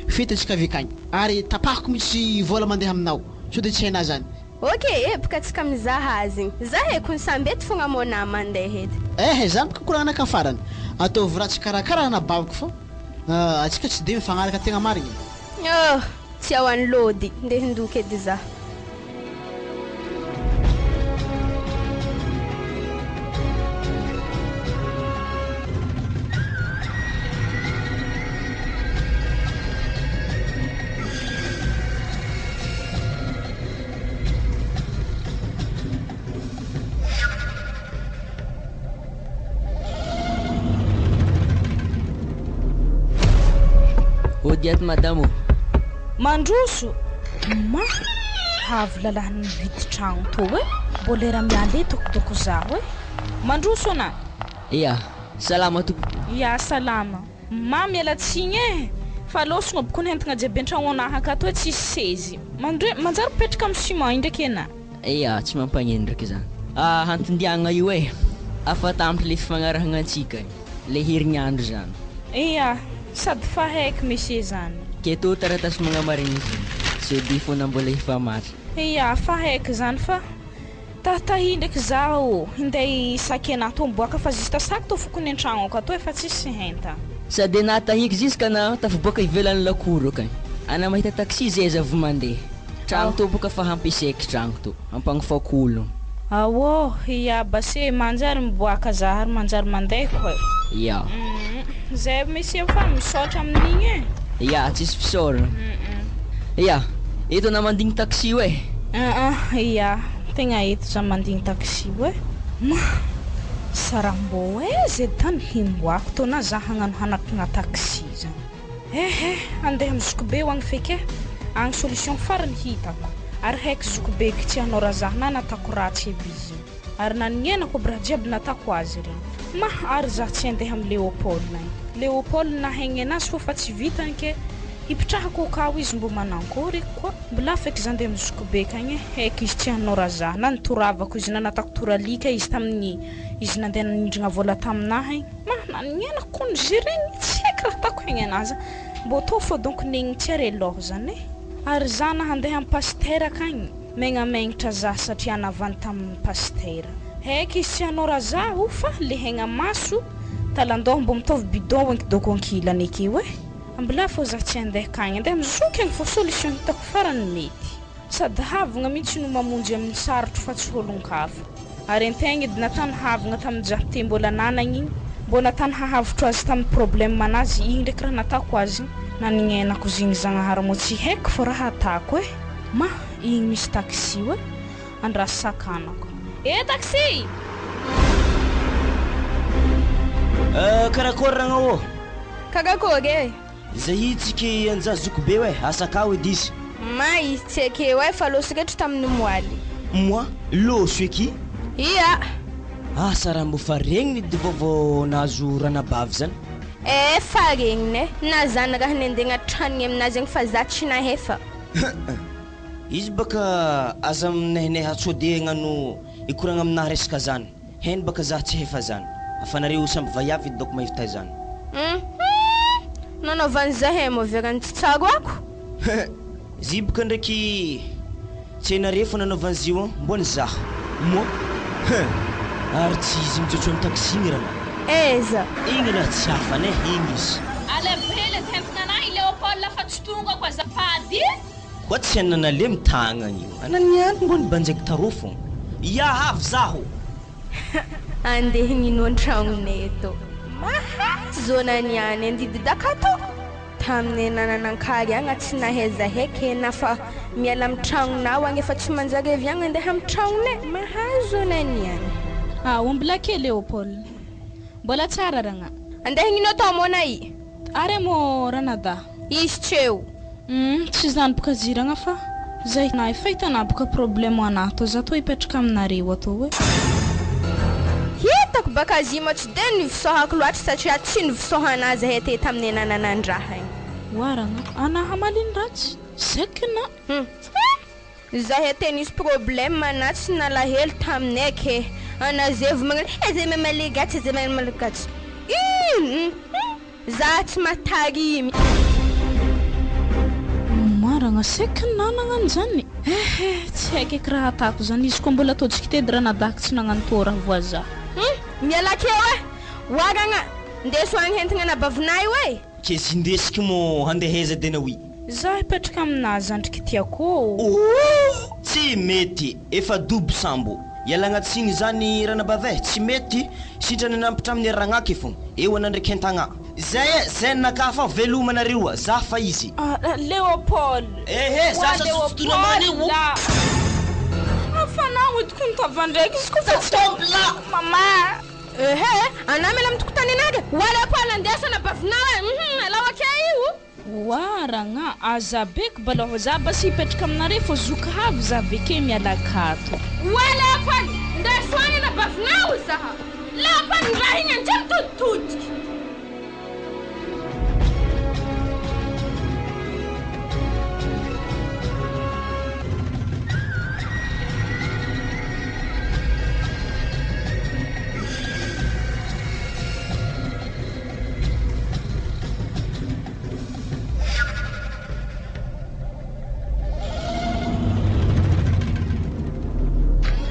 Fety antsika avy akagny. Ary tapahako mihitsy vola mandeha aminao. Sao de tsy hainà zany. Ok, eboka antsika mizaha azy igny. Za haiko ny samby eto fogna mô na mandeha edy. Eh, za mikokoragna ka farany. Ataovy ratsy karakara anabaviko fô. Antsika tsy de mifagnaraka tegna marigny. Oh, tsy ao any lôdy. Ndeha hindoky edy za. Ody ato madame ô. Mandroso. Ma havy lalàny mividy tragno tô e. Mbô lera miala eto doko zaho e. Mandroso ana. Ia, salama tompoko. Ya salama. Ma miala tsigny e. Fa lôsogno boko nentigna jiaby an-tragno anahy akato e tsisy sezy. Mandre manjary mipetraka amin'ny ciment io ndraiky ana. Ia, tsy mampagneno ndraiky zany. Ah, antondiagna io e. Afa tampy le fifagnarahagna antsika le herignandro zany. Ia, sady fa haiko monsieur zany. Ke tô taratasy magnamarigny izy. Sao de fona mbola hifamaly. Ia, fa haiko zany fa tahitahi ndraiky zaho hinday saky anahy tô miboaka fa juste saky tô fokony an-tragno akato e fa tsisy henta. Sady ana tahiky jusqu'à na tafiboaka ivelan'ny lakoro akagny. Ana mahita taxi zay aza avy mandeha. Tragno tô boka fa hampiseky tragno tô. Ampagnofako olo. Aô, ia base manjary miboaka za ary manjary mandeha koa. Ia. Zay monsieur fa misaotra amin'igny e. Ia, tsisy fisaorana. Ia, eto ana mandigny taxi io e. Ah, ia, tegna eto za mandigny taxi io e. Ma, sarambo e, zay tany himboako tô na za hagnano hanakina taxi zany. Eh, andeha amy zokibe ho agny feky e. Agny solution farany hitako. Ary haiko zokibe tsy hanao raha za na natako ratsy aby izy. Ary naninenako aby raha jiaby natako azy regny. Ma, ary za tsy andeha amy Léopold agny. Léopold nahegny anazy fô fa tsy vitany ke hipitrahako akao izy mbô manankory koa. Mbola feky za andeha amy zokibe akagny e. Haiko izy tsy hanao raha za na nitoravako izy na natako toralika izy tamin'ny izy nandeha nanindrigna vola taminahy. Ma, naninenako koa ny regny tsy haiko raha ataoko hegny anazy. Mbô tô fô donc negny tsy are lôha zany e. Ary za na handeha amy pastera akagny. Megnamengnitra za satria navany tamin'ny pastera. Heky izy tsy hanao raha zaho fa le hegna maso talandoha mbô mitovy bidon enky dôko ankilany akeo e. Ambilà fô za tsy andeha akagny, andeha mizoky agny fô solution hitako farany mety. Sady havagna mihitsy no mamonjy amin'ny sarotro fa tsy olon-kafa. Ary antegna edy natany havagna tamin'ny jahy mbola nanagna igny, mbô natany hahavotro azy tamin'ny problème anazy igny ndraiky raha natako azy nanignenako zigny Zagnahary moa tsy haiko fô raha atako e. Ma, igny misy taxi oe, andraso sakanako. E taxi! Karakory ragnao ô? Karakory e? Zay tsiky anja zoky be oe, asakao edy izy. Ma izy tsy akeo e fa lôso rehetra tamin'ny moaly. Moi, lôso eky? Ia. Asa raha mbô fa regniny edy vaovao nahazo ranabavy zany. E fa regniny e, na zany raha nendegna tranony aminazy agny fa za tsy nahefa. Izy baka aza minehineha sao de hagnano ikoragna aminahy resaka zany. Heny baka za tsy hefa zany. Afa nareo samby vaiavy edy dôko mahita zany. Nanaovany zahay moa verany tsy tsaroako. Zy baka ndraiky tsy hainareo fa nanaovany zy io mbô nizaha. Moi? Ary tsy izy mijotso amin'ny taxi igny raha. Aiza? Igny raha tsy hafany e, igny izy. Alaivo hely edy entigna anahy Léopold fa tsy tonga ko azafady. Koa tsy anana le mitagnana io. Anany mbô nibanjaiky tarô fogna. Ia avy zaho. Andeha nino an-tragnonay eto. Mahazo naniany andidy dakato. Taminay nananankary agny tsy nahaiza heky na fa miala amin'ny tragnonao agny efa tsy manjary avy agny andeha amin'ny tragnonay. Mahazo naniany. Ah, omby kely Léopold. Mbola tsara ragna. Andeha nino atao mona i. Ary mo ranada. Izy tseo. Tsy zany boka ziragna fa zay na efa hitana boka problème anahy tô za tô hipetraka aminareo atao hoe. Hitako baka azy ma tsy de nivisohako loatra satria tsy nivisohana zahay te taminay nananandraha igny. Oaragna, anahy hamaliny ratsy. Zekina. Zahay te nisy problème ana tsy nalahelo taminay ke. Anazevo magnano zay mamaly gatsy zay mamaly gatsy. Ino? Za tsy matarimy. Maragna sekina nagnano zany. Tsy haiko eky raha atako zany izy koa mbola ataontsika tedy raha nadahiko tsy nagnano tô raha voaza. Miala keo e. Oaragna, ndeso agny entigna anabavinay io e. Ke zindesiky mo handeha aiza de naoy? Za hipetraka aminazy zandriky tiako. Oh, tsy mety, efa dobo sambo. Ialagna tsigny zany ranabavy e, tsy mety sitrany nampitra amin'ny ragnaky fogna. Eo anandraiky entagna. Zay e, zay naka fa veloma nareo za fa izy. Léopold. Ehe, za sa sotona manio. Afanao edy ko nitavandraiky izy ko fa tsy tompla. Mama. Ehe, ana mila mitokotany anary. Wa Léopold andesa anabavinao e. Alao ake io. Oaragna, aza beky balôha za basy hipetraka aminareo fô zoky havy za aveke miala akato. Wa Léopold, ndeso agny anabavinao zaha. Léopold raha igny anjy mitoditodiky.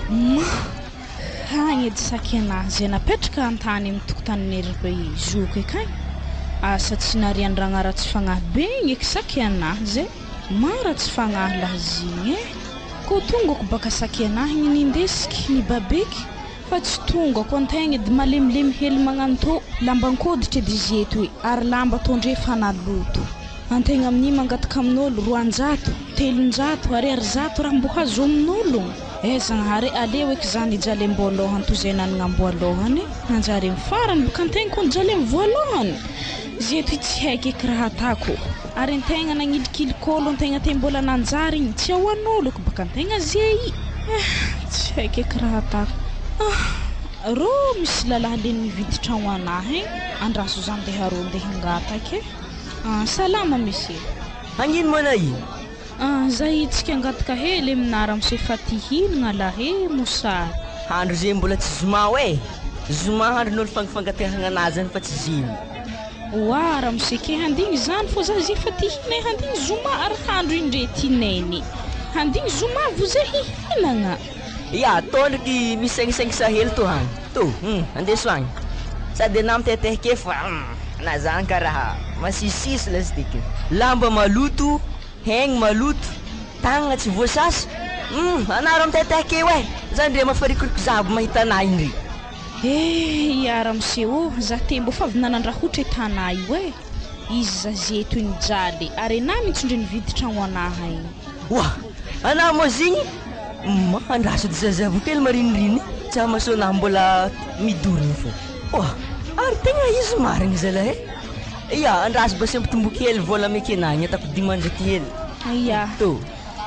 Ma, hagny edy saky anahy zay napetraka an-tany amin'ny tokotanin'ery zoky akagny. Asa tsy narian-dragna ratsy fagnahy be igny eky saky anahy zay. Ma ratsy fagnahy lahy zigny e. Ko tongako baka saky anahy igny nindesiky nibabeky fa tsy tongako antegna edy malemilemy hely magnano tô lamban-koditra edy izy eto e ary lamba tondre fa naloto. Antegna amin'iny mangataka amin'olo 200, 300, ariary 100 raha mbo hazo amin'olo. E Zagnahary aleo eky zany hijaly am-boalohany toy izay nanana am-boalohany. Nanjary amin'ny farany boka antegna koa nijaly amin'ny voalohany. Zeto tsy haiko eky raha atako. Ary antegna nagnilikilik'olo antegna te mbola nanjary igny tsy ahoan'olo eky baka antegna zay. Tsy haiko eky raha atako. Rô misy lalahy leny mividy tragno anahy igny. Andraso za andeha rô andeha hangataka e. Salama monsieur. Hagnino moa i? Za hitsika angataka hely aminà ramose fa ty hinagna lahy mosary. Andro zay mbola tsy zoma oe. Zoma andron'olo fangifangatehagna anazy zany fa tsy ziny. Oa ramose ke handigny zany fô za zay fa ty hina handigny zoma ary handro indre ty neny. Handigny zoma vo zay hihinagna. Ya, tô ndraiky misy 5 500 hely tô hagny. Tô, andeso agny. Sady anah miteheteheke fa anah zany karaha masisisy lesy tiky. Lamba maloto, hegny maloto, tagnana tsy voasasa. Anah rô miteheteheke io e. Zany ndre mafarikoriko za aby mahita anah igny ndre. Eh, ia ramose ô, za te mbô fa avy nanandrahotra i tanà io e. Izy zazeto igny jaly, ary enà mintsy ndre nividy tragno anaha igny. Oa! Anah moa zigny mahandraso edy zazavy kely mariniriny, tsa masonah mbola midorogno fô. Oa! Ary tegna izy marigny zalahy e. Ia, andraso basy ampitomboky hely vôla meky anah igny ataoko 500 hely. Ia. Tô.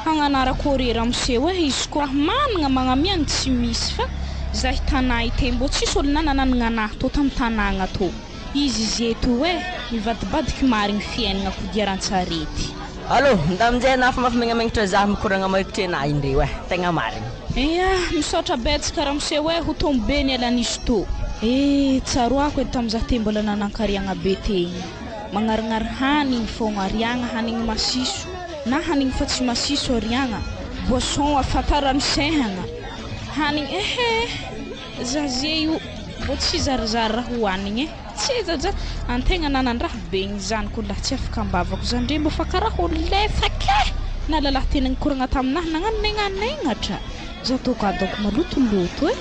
Hagnanarako ore ramose oe, izy koa managna magnamiany tsy misy fa zahy tanà ite mbô tsisy olo nanananagna anahy tô tamy tanàgna tô. Izy zeto oe, mivadibadiky marigny fiaignana kodiaran-tsarety. Allô, nda aminjay anah fa mampimegnamegnatra zah mikoragna marikitry anah indreo e, tegna marigny. Ia, misaotra betsaka ramose oe, ho tombo be ny elanisy tô. Eh, tsaroako edy tamy zah te mbola nanankariagna be tegny. Magnarignary hanigny fogna, ariagna hanigny masiso, na hanigny fa tsy masiso ariagna, boisson afantarany sehagna, hanigny ehe, zaze io mbô tsy zarizary raha hohanigny e, tsy zaza antegna nanan-draha be igny zany ko lahy tsy afaka ambavako zany ndre mbô fa karaha olo lefaka e, na lalahy tena nikoragna taminahy nagnano negnanegnatra, za tô ka donc malotoloto e.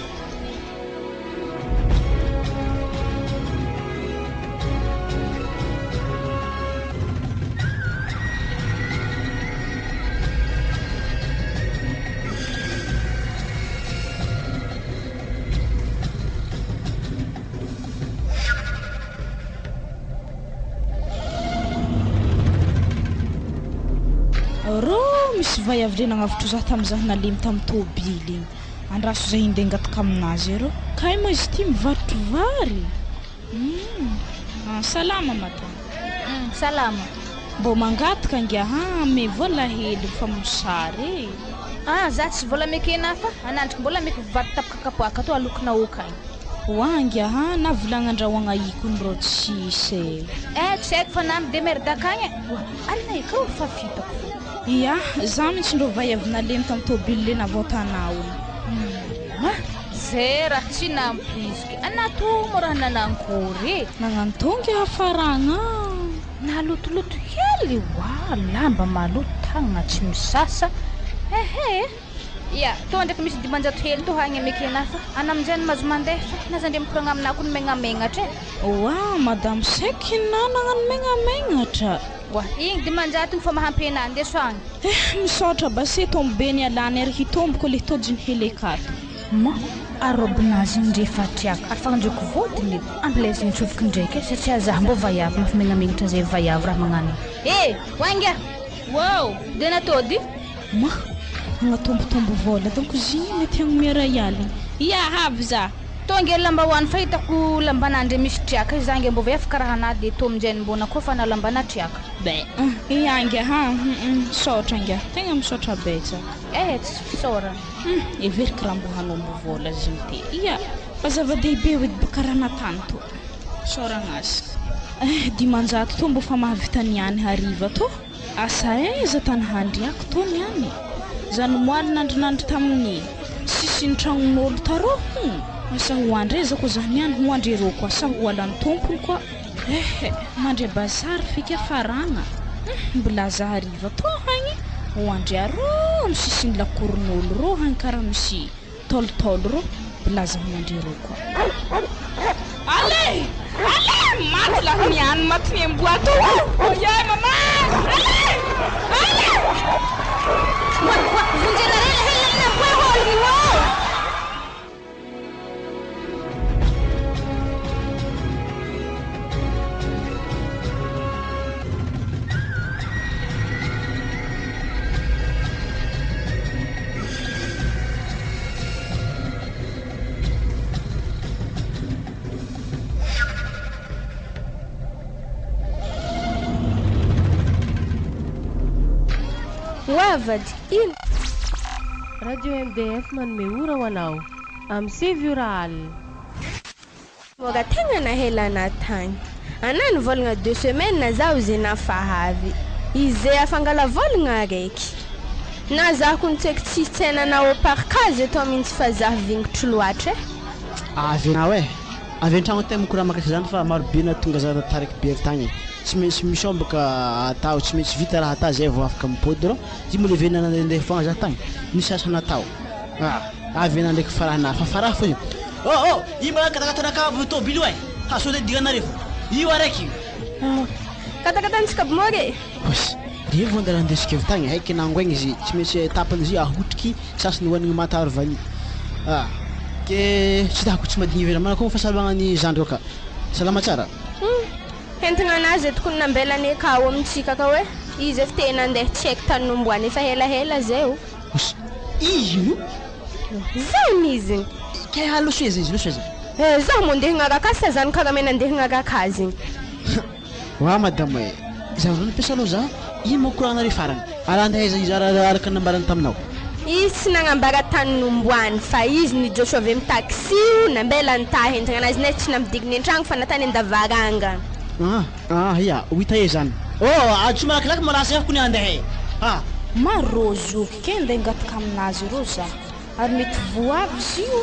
Rô misy vay avy le nagnavotro zah tamy zah nalemy tamy tôbily igny. Andraso zay hindeha angataka aminazy arô. Kay moa izy ty mivarotro vary. Ah, salama madame. Salama. Mbô mangataka ngia ha ame vola hely fa mosary e. Ah, za tsy vola mekena fa anandriky mbola meky vary tapaka kapoaka to alokina okany. Oangia ha na volagnan-drahoagna ikony rô tsisy e. Eh, tsy haiko fa na midemerde akagny e. Oa, alina e, ka olo fa fitako fo. Ia, za mihitsy ndrô vay avy nalemy tamy tôbily le navôtanao igny. Ma, zay raha tsy nampoiziky. Anato mo raha nanankory e. Nagnano tonga hafaragna. Nalotoloto hely oa, lamba maloto tagnana tsy misasa. Ehe. Ia, tô ndraiky misy 500 hely tô hagny amekena fa ana aminjay no mahazo mandeha fa na zandre mikoragna aminahy koa no megnamegnatra e. Oa, madame Seky na nagnano megnamegnatra. Oa, igny 500 igny fa mahampy anahy ndeso agny. Eh, misaotra basy tombo be ny alany ary hitomboko le tojiny helekato. Ma, arobinazy igny ndre fa triaka ary fagnandreko vodiny ambileziny tsofoky ndraiky satria zah mbô vaiavy mampimegnamegnatra zay vaiavy raha magnano igny. Eh, oainga. Wow, de natody. Ma, agnatombotombo vola donc izy mety hagnome ray aligny. Ia, avy za. Tonga lamba hoany fa hitako lambanandre misy triaka izy zangy mbô vaiavy karaha anahy de tô aminjay mbona koa fa na lambana triaka. Be, ia ha, misaotra ngia. Tegna misaotra betsaka. Eh, tsy fisaorana. Everiko raha mbô hanombo vola izy ty. Ia, fa zava-dehibe edy baka raha natany to. Isaoragna azy. Eh, 500 to mbô fa mahavita niany hariva to. Asa aiza tany handriako to niany. Za nomoaly nandrinandry tamin'ny sisin'ny tragnon'olo tarô. Asa ho andry aiza koa za niany, ho andry rô koa, sa ho alan'ny tompony koa. Eh, mandry bazary feky afaragna. Mbola za hariva to hagny. Ho andry arô amin'ny sisin'ny lakoron'olo rô hagny karaha misy taolitaolo rô. Mbola za ho andry rô koa. Allez! Allez! Maty lahy niany, maty ny amboa to. Oye mama! Allez! Allez! Wa, vonjenareo la hely na amboa hologny wo. Oavady, ino? Radio MDF manome ora ho anao amin'ny 9 ora alina. Mora tegna nahelana tagny. Ana nivolagna 2 semaines zaho zay nafahavy. Izy zay afangala volagna araiky. Na zah kony tsaiky tsisy tsenanao au parkage eto mintsy fa zah vingitro loatra eh. Avy anao eh! Avy antragno aty amiko raha mahakasika zany fa maro be nahatonga za taraiky be avy tagny e! Tsy maintsy misy ao bôka atao, tsy maintsy vita raha atao zay vao afaka mipody rô, izy moa le velona nandehandeha foagna za tagny, nisy asa natao, ah! Avy anao ndraiky farahina fa faraha fo io. Oh oh! Io mba katakatanakahy avy tôbily io eh! Ha sao de diranareo fo! Io araiky io! Katakatantsika aby moa re! Oss! Reo vao andeha handesiko avy tagny, haiky nangoaigny izy, tsy maintsy tapany izy ahotriky sasany hoanigny manta ary vanille. Ah! Ke tsy hitako tsy madigny ivelany manakôry fahasalamagna ny zandriko ka? Salama tsara? Hum! Entigna anazy eto kony nambelany akao amintsika akao e! Izy efa te nandeha tsy haiko tany nomboany efa helahela zay o! Oss! Ino? Zany izy! Ke aloso aiza izy, loso aiza? Eh! Zaho moa ndeha hagnaraka azy sa zany karamena ndeha hagnaraka azy igny? Wa madame e! Zavatra nampiasa anao za, ino moa koragnanareo farany? Ary andeha aiza izy araka ny nambarany taminao? Izy tsy nagnambara tany nomboany fa izy nijotso avy amy taxi io nambela ny taha entagna anazy nefa tsy nampidiriny antragno fa natany andavaranga. Ah ah ya, ho hita eo zany. Oh, ah tsy malakilaky ma lasa kony andeha e! Ah. Maro zoky ke ndeha hangataka aminazy reo za ary mety voa avy izy io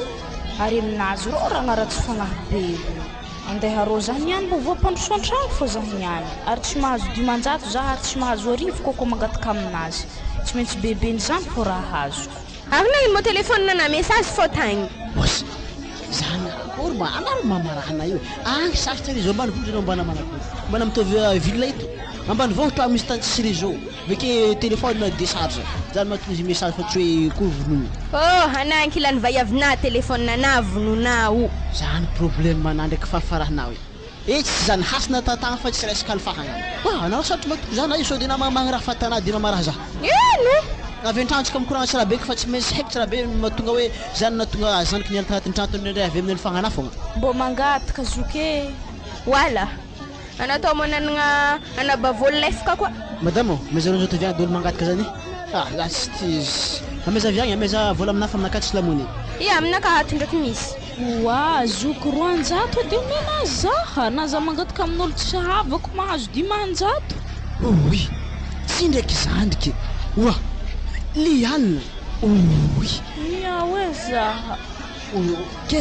ary aminazy reo raha ratsy fagnahy be io. Andeha rô zah niany mbô voampandroso antragno fô zah niany ary tsy mahazo 500 zah ary tsy mahazo 1000 kô kô mangataka aminazy tsy maintsy bebe nizany fô raha azoko. Ary nagnino mô téléphone na message fô tagny. Boss, zany akory mba anaro mamarana io e! Agny sarotra réseau ambanivohitra anao mbana manakory? Mbana mitovy ville eto? Ambanivohitra misy tany tsisy réseau, aveke téléphone décharge, zany mahatonga izy message fa tsy hoe koa vonoina. Oh ana ankilany vaiavinà téléphone anà vononà o. Zany problème anà ndraiky fahafarahanao e! Eh tsy zany hasina tatagna fa tsy resaka alifahagna. Wa anao sarotry matoky za na io sao de nama magnaraha fatanà de mamaraha za. Ino? Avy antragno tsika mikoragna tsara be fa tsy maintsy haiko tsara be mahatonga hoe zany nahatonga zanaky niala tagnatin'ny tragno tao indraindray avy amin'ny alifahagna fogna. Mbô mangataka zoky e! Wala! Anao tao moa nanagna anabavôly lefaka koa. Madame ô, amaiza 200 avy agny daholo mangataka zany e? Ah, za tsy tia izy. Amaiza avy agny, amaiza vola aminah fa aminakahy tsy lamony. Ia, aminakahy ato ndraiky misy. Oa, zoky 200 edy omena zaha, na za mangataka amin'olo tsy havako mahazo 500. Ouii, tsy ndraiky zandriky e! Oa, Liana, ouii. Miao e zaha. Ok.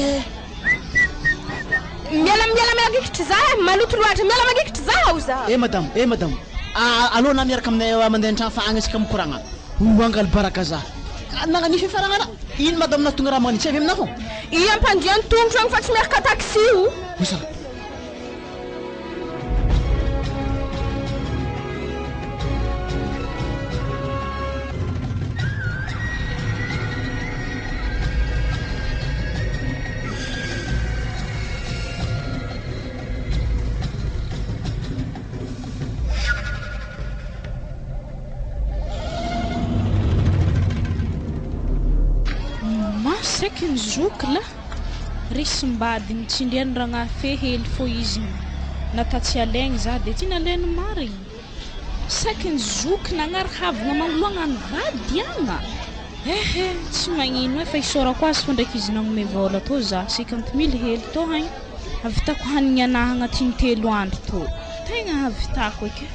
Miala miala magikitry za eh, maloto loatra, miala magikitry za ao za. Eh madame, eh madame, aleo na miaraka aminay mandeha an-trano fa agny asika mikoragna. Ho angaly baraka za. Nagnano fifaragna ana? Ino madame nahatonga raha magnan'io? Tsy avy aminah fô. I ampandiany tongotro agny fa tsy miaraka taxi o. Osa. Masaiky ny zoky lah. Resim-badiny tsindriany ragnafe hely fô izy nata tsy alaigny za de tsy nalainy marigny. Saiky ny zoky nagnary havagna magnoloagna ny vady agna. Ehe tsy magnino e fa isaorako azy fô ndraiky izy nagnome vôla tô za 50 mille hely tô hagny. Hahavitako hanigny anahy agnatin'ny 3 andro tô. Tegna hahavitako eky.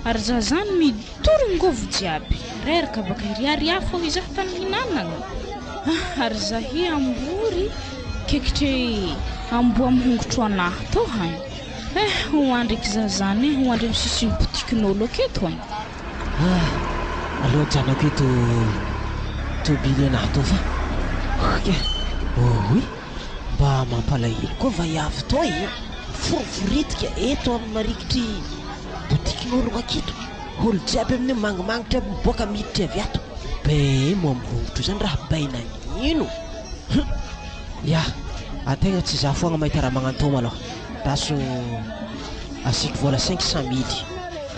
Ary za zany mitory ngovo jiaby. Reraka baka iriaria fô izaho tany hinanagna. Ah, ary zahy ambory kekitry amboa mihongotro anahy tô hagny. Eh, ho andriky za zany e, ho andry amy sisiny botikin'olo aketo hagny. Ah, aleo ajanako eto tobily anahy tô fa. Ok. Oy. Mba mampalahelo koa vaiavy toa e! Miforoforitika eto amin'ny marikitry botikin'ologno aketo. Olo jiaby amin'io mangimagnitry aby miboaka miditry avy ato. Be moa mihongotro zany raha bay nagnino? Hum! Ya, ategna tsy za foagna mahita raha magnantô malôha. Ndaso asiako vola 500 mille.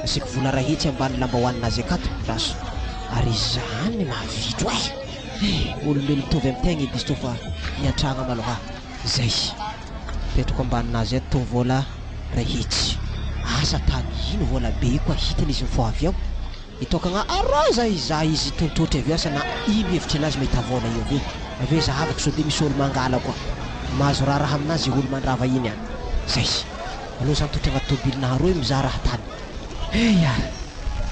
Asiako vola ray hetsy ambany lambahoaninazy akato. Ndaso. Ary izany mahavitro eh! Eh, olombelo mitovy amy tegna edy izy tô fa niantragna malôha. Zay. Petrako ambaninazy ato tô vola ray hetsy. Asa tany ino vola be io koa hitany izy mifoha avy ao. Hitokagna arô za izy tontotry avy eo asa na ino hevitry anazy mahita vola io avy eo. Avy eo zahavako sao de misy olo mangala koa. Mahazo raharaha aminazy olo mandrava iny any. Zay. Aleo za mitotry agnaty tomobilina aroa io mizaha raha tany. Eia!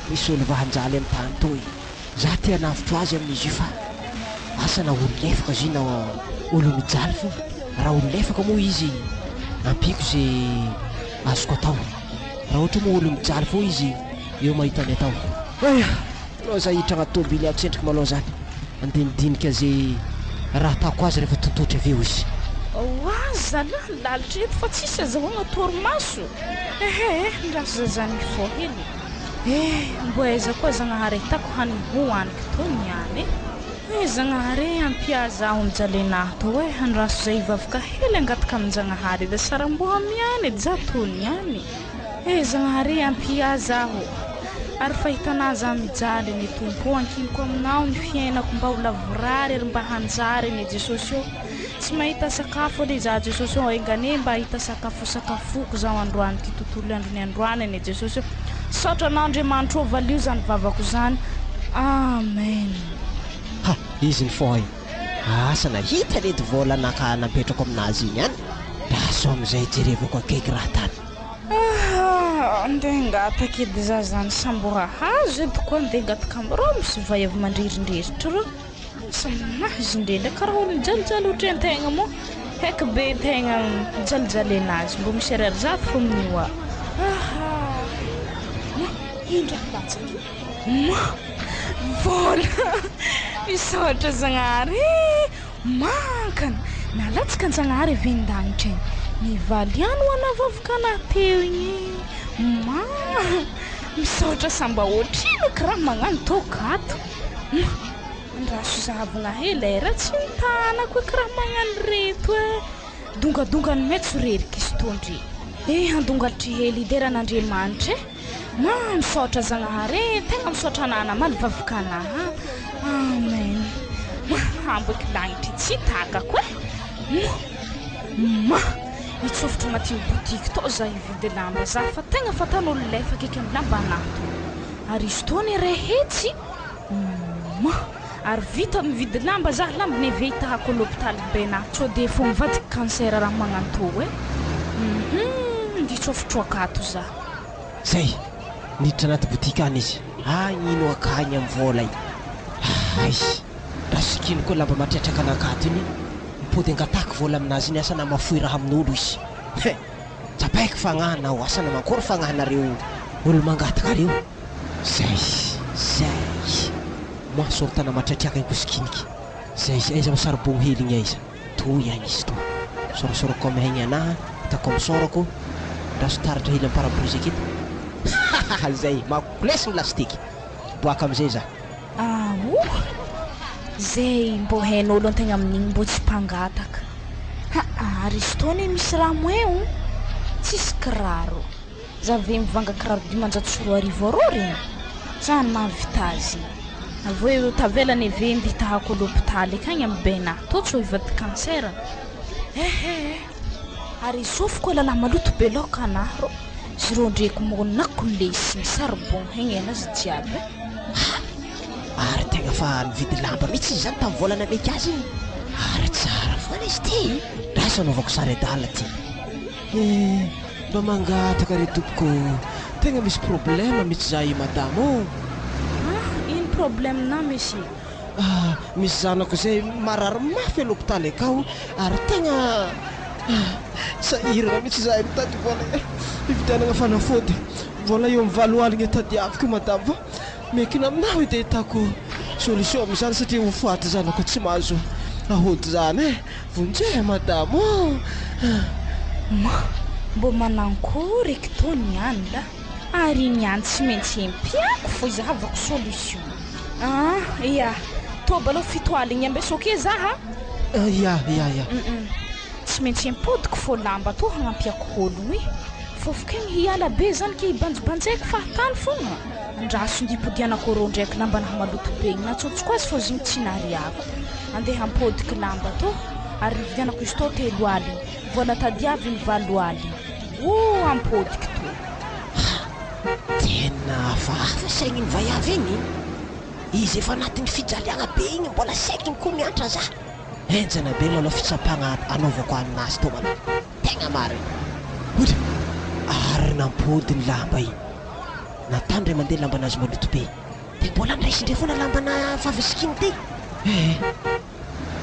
Misy olo vahanjaly amy tany toy. Za te hanavotro azy amin'izy io fa asa na olo lefaka izy io na olo mijaly fô raha olo lefaka moa izy ampiako ze azoko atao raha ohatra moa olo mijaly fô izy eo mahita ny atao. Aya! Aleo za hiditra agnaty tôbily ato sendriky malôha zany andinidinika ze raha atako azy rehefa tontotry avy eo izy. Oa zalahy ny lalitra eto fa tsisy azahoagna torimaso ehe eh ndraso za zany mifoha hely eh mbo aiza koa zagnahary ahitako hanigny hohaniko tô niany eh eh zagnahary eh ampia zaho mijalenah tô eh andraso za hivavaka hely angataka amin-jagnahary edy saramboha miany edy za tô niany eh zagnahary eh ampia zaho ary fahitanah za mijaly anie Tompo ô ankiniko aminao ny fiainako mba ho lavorary ary mba hanjary anie Jesosy ô Tsy mahita sakafo anie izaho Jesosy ô, enga anie mba hahita sakafo hosakafoko zaho androany ity tontolo androny androany anie Jesosy ô. Misaotra anao Andriamanitro ô, valio izany vavako izany. Amen. Ha! Izy ny fôhy. Asa nahita ledy vôla naka nampetrako aminazy iny an! Lasa amizay jerevako akaiky raha tany. Aha! Andeha hangataka edy za zany sambo rahazo edy koa andeha hangataka amireo misy vaiavy mandrerindreritra reo. Asa mahazo indrindra karaha olo mijalijaly ohatry-antegna moa heky be tegna mijalijaly anazy mbô misy ariary zato fô amin'io a! Aha! Ma! Ino raha latsaka io? Ma! Vôla! Misaotra Zagnahary e! Mankana! Nalatsaka an-Jagnahary avy an-danitra igny nivaly ihany ho anah vavaka-anah teo igny e! Ma! Misaotra samba ohatrino kiraha magnano toaka ato! Humm! Andraso zahavina hely e, raha tsy ny tanako eky raha magnano reto e! Dongadongany maitso reriky izy toa ndry. Eh andongalitry hely hidera an'Andriamanitra e! Ma misaotra Zagnahary e, tegna misaotra anah namaly vavaka anah a! Amen! Ma hambo eky lagnitry tsy takako e! Humm! Ma! Nitsofotro agnatin'ny boutique tao zah hividy lamba zah fa tegna fatan'olo lefaka eky amin'ny lamba anah tô. Ary izy toa anie re hetsy Humm ary vita mividy lamba zah lamba neve hitahako l'hôpital bena sao de efa mivadiky cancer raha magnanto e humm nditsofotro akato zah. Zay! Niditra anaty boutique any izy. Agny ino akagny am vola iny. Hay! Raha sikino koa lamba matratraka anakato iny, mipody angataky vola aminazy iny asa na mafoy raha amin'olo izy. He! Tsapaiko fagnahy nao asa na mankory fagnahinareo olo mangataka reo. Zay! Zay! Moi sortana matratriaka igny ko sikiniky. Zay! Aiza ma saribogno hely igny aiza? Toy agny izy toa. Sôrasôra comme haigny anaha, hitako am sôrako, ndraso taratra hely am parabrise aketo. Hahaha! Zay! Makolesy ny lasiteky. Boaka amizay za. Aoh! Zay mbô hain'ôlo antegna amin'igny mbô tsy mpangataka. Haa! Ary izy tô anie misy raha moin o! Tsisy kiraro. Za ve mivanga kiraro 2500 arô regny? Zany mahavita azy igny. Avy eo tavela anie ve ndeha hitahako à l'hôpital akagny amy Bena tô tsô hivadiky cancer. Ehe! Ary izôfiko lalahy maloto be laoka anah rô. Izy rô ndreky monako lesy ny charbon hegny anazy jiaby e. Ha! Ary tegna fa nividy lamba mihitsy izy zany tamin'ny vola nameky azy igny. Ary tsara foana izy ty e! Lasa anaovako sary adala ty. Eh! Mba mangataka re tompoko ô! Tegna misy problème mitsy za io madama ô! Ah! Ino problème-nao monsieur? Ah! Misy zanako zay marary mafy à l'hôpital akao ary tegna sahirana mihitsy zahay mitady vola hividianana fanafody. Vola eo amin'ny 80 tadiaviko madama fa miankina aminao edy ahitako solution amin'izany satria ho faty zanako tsy mahazo ahody zany e! Vonjeo madama ô! Ma! Mbô manankory eky tô niany lah! Ary iny ihany tsy maintsy empiako fô izahavako solution. Ah ya, toa aloha 70 ambeso ok za a. Ya ya ya. Tsy maintsy empodiko fô lamba tô hagnampiako ologno e. Fôfoko igny hiala be zany ke hibanjibanjaiko fahatany fogna. Andraso ndy ipodianako arô ndraiky lambanahy maloto be igny natsotsoko azy fô izy igny tsy nariako. Andeha ampodiko lamba tô ary nividianako izy tô 30. Vola tadiaviny 80. Oh ampodiko tô. Ha! Tena hafahafa saignin'ny vaiavy igny. Izy efa anatin'ny fijaliagna be igny mbola saikiny koa miantra za. Henjana be malôha fitsapagna anaovako aminazy tô malôha. Tegna marigny. Hotra! Ary nampody ny lamba igny. Natany ray mandeha lambanazy maloto be. Dia mbola niraisindreo foana lambana favy sikiny ty? Eh!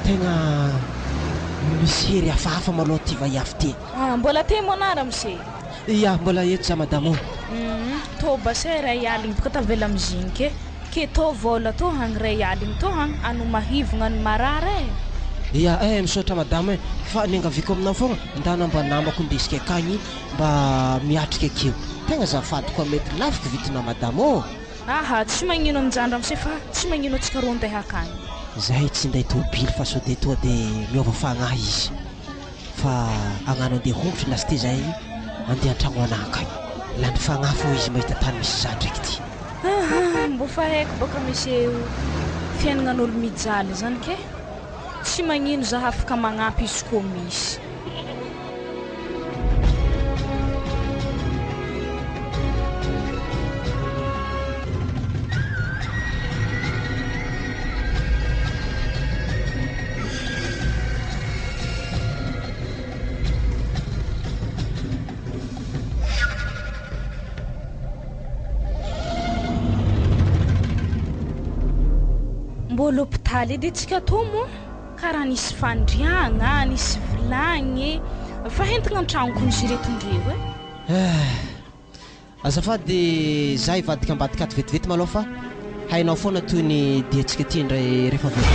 Tegna misy hery hafahafa malôha ty vaiavy ty. Ah, mbola te moa anà ramose? Ya, mbola eto za madame ô. Hum, tô basa iray aligny boka tavela amizigny ke. Ke tô vôla tô hagny ray aligny tô hagny, ano mahivogna ny marary e. Ya eh, misaotra madame eh, fa niangaviako aminao fogna, ndana mba namako ndesiko akagny mba miatrika akeo. Tegna azafady koa mety lafiko vidinao madame ô. Aha, tsy magnino amin'izany ramose fa tsy magnino antsika roa andeha akagny. Zahay tsy hinday tôbily fa sao de toa de miova fagnahy izy fa agnano andeha hongotry lasite zahay andeha antragno anah akagny. Lany fagnahy fô izy mahita tany misy za ndraiky ty. Aha, mbô fa haiko bôka misy eo fiaignan'olo mijaly zany ke. Tsy magnino za afaka magnampy izy koa misy. Mbô l'hôpitaly edy antsika tô moa karaha nisy fandriagna, nisy vilagny, fa entigna an-tragnoko misy ireto ndreo e. Eh! Azafady za hivadika ambadika ato vetivety malôha fa hainao foana toy ny diantsika ty indray rehefa avy eo.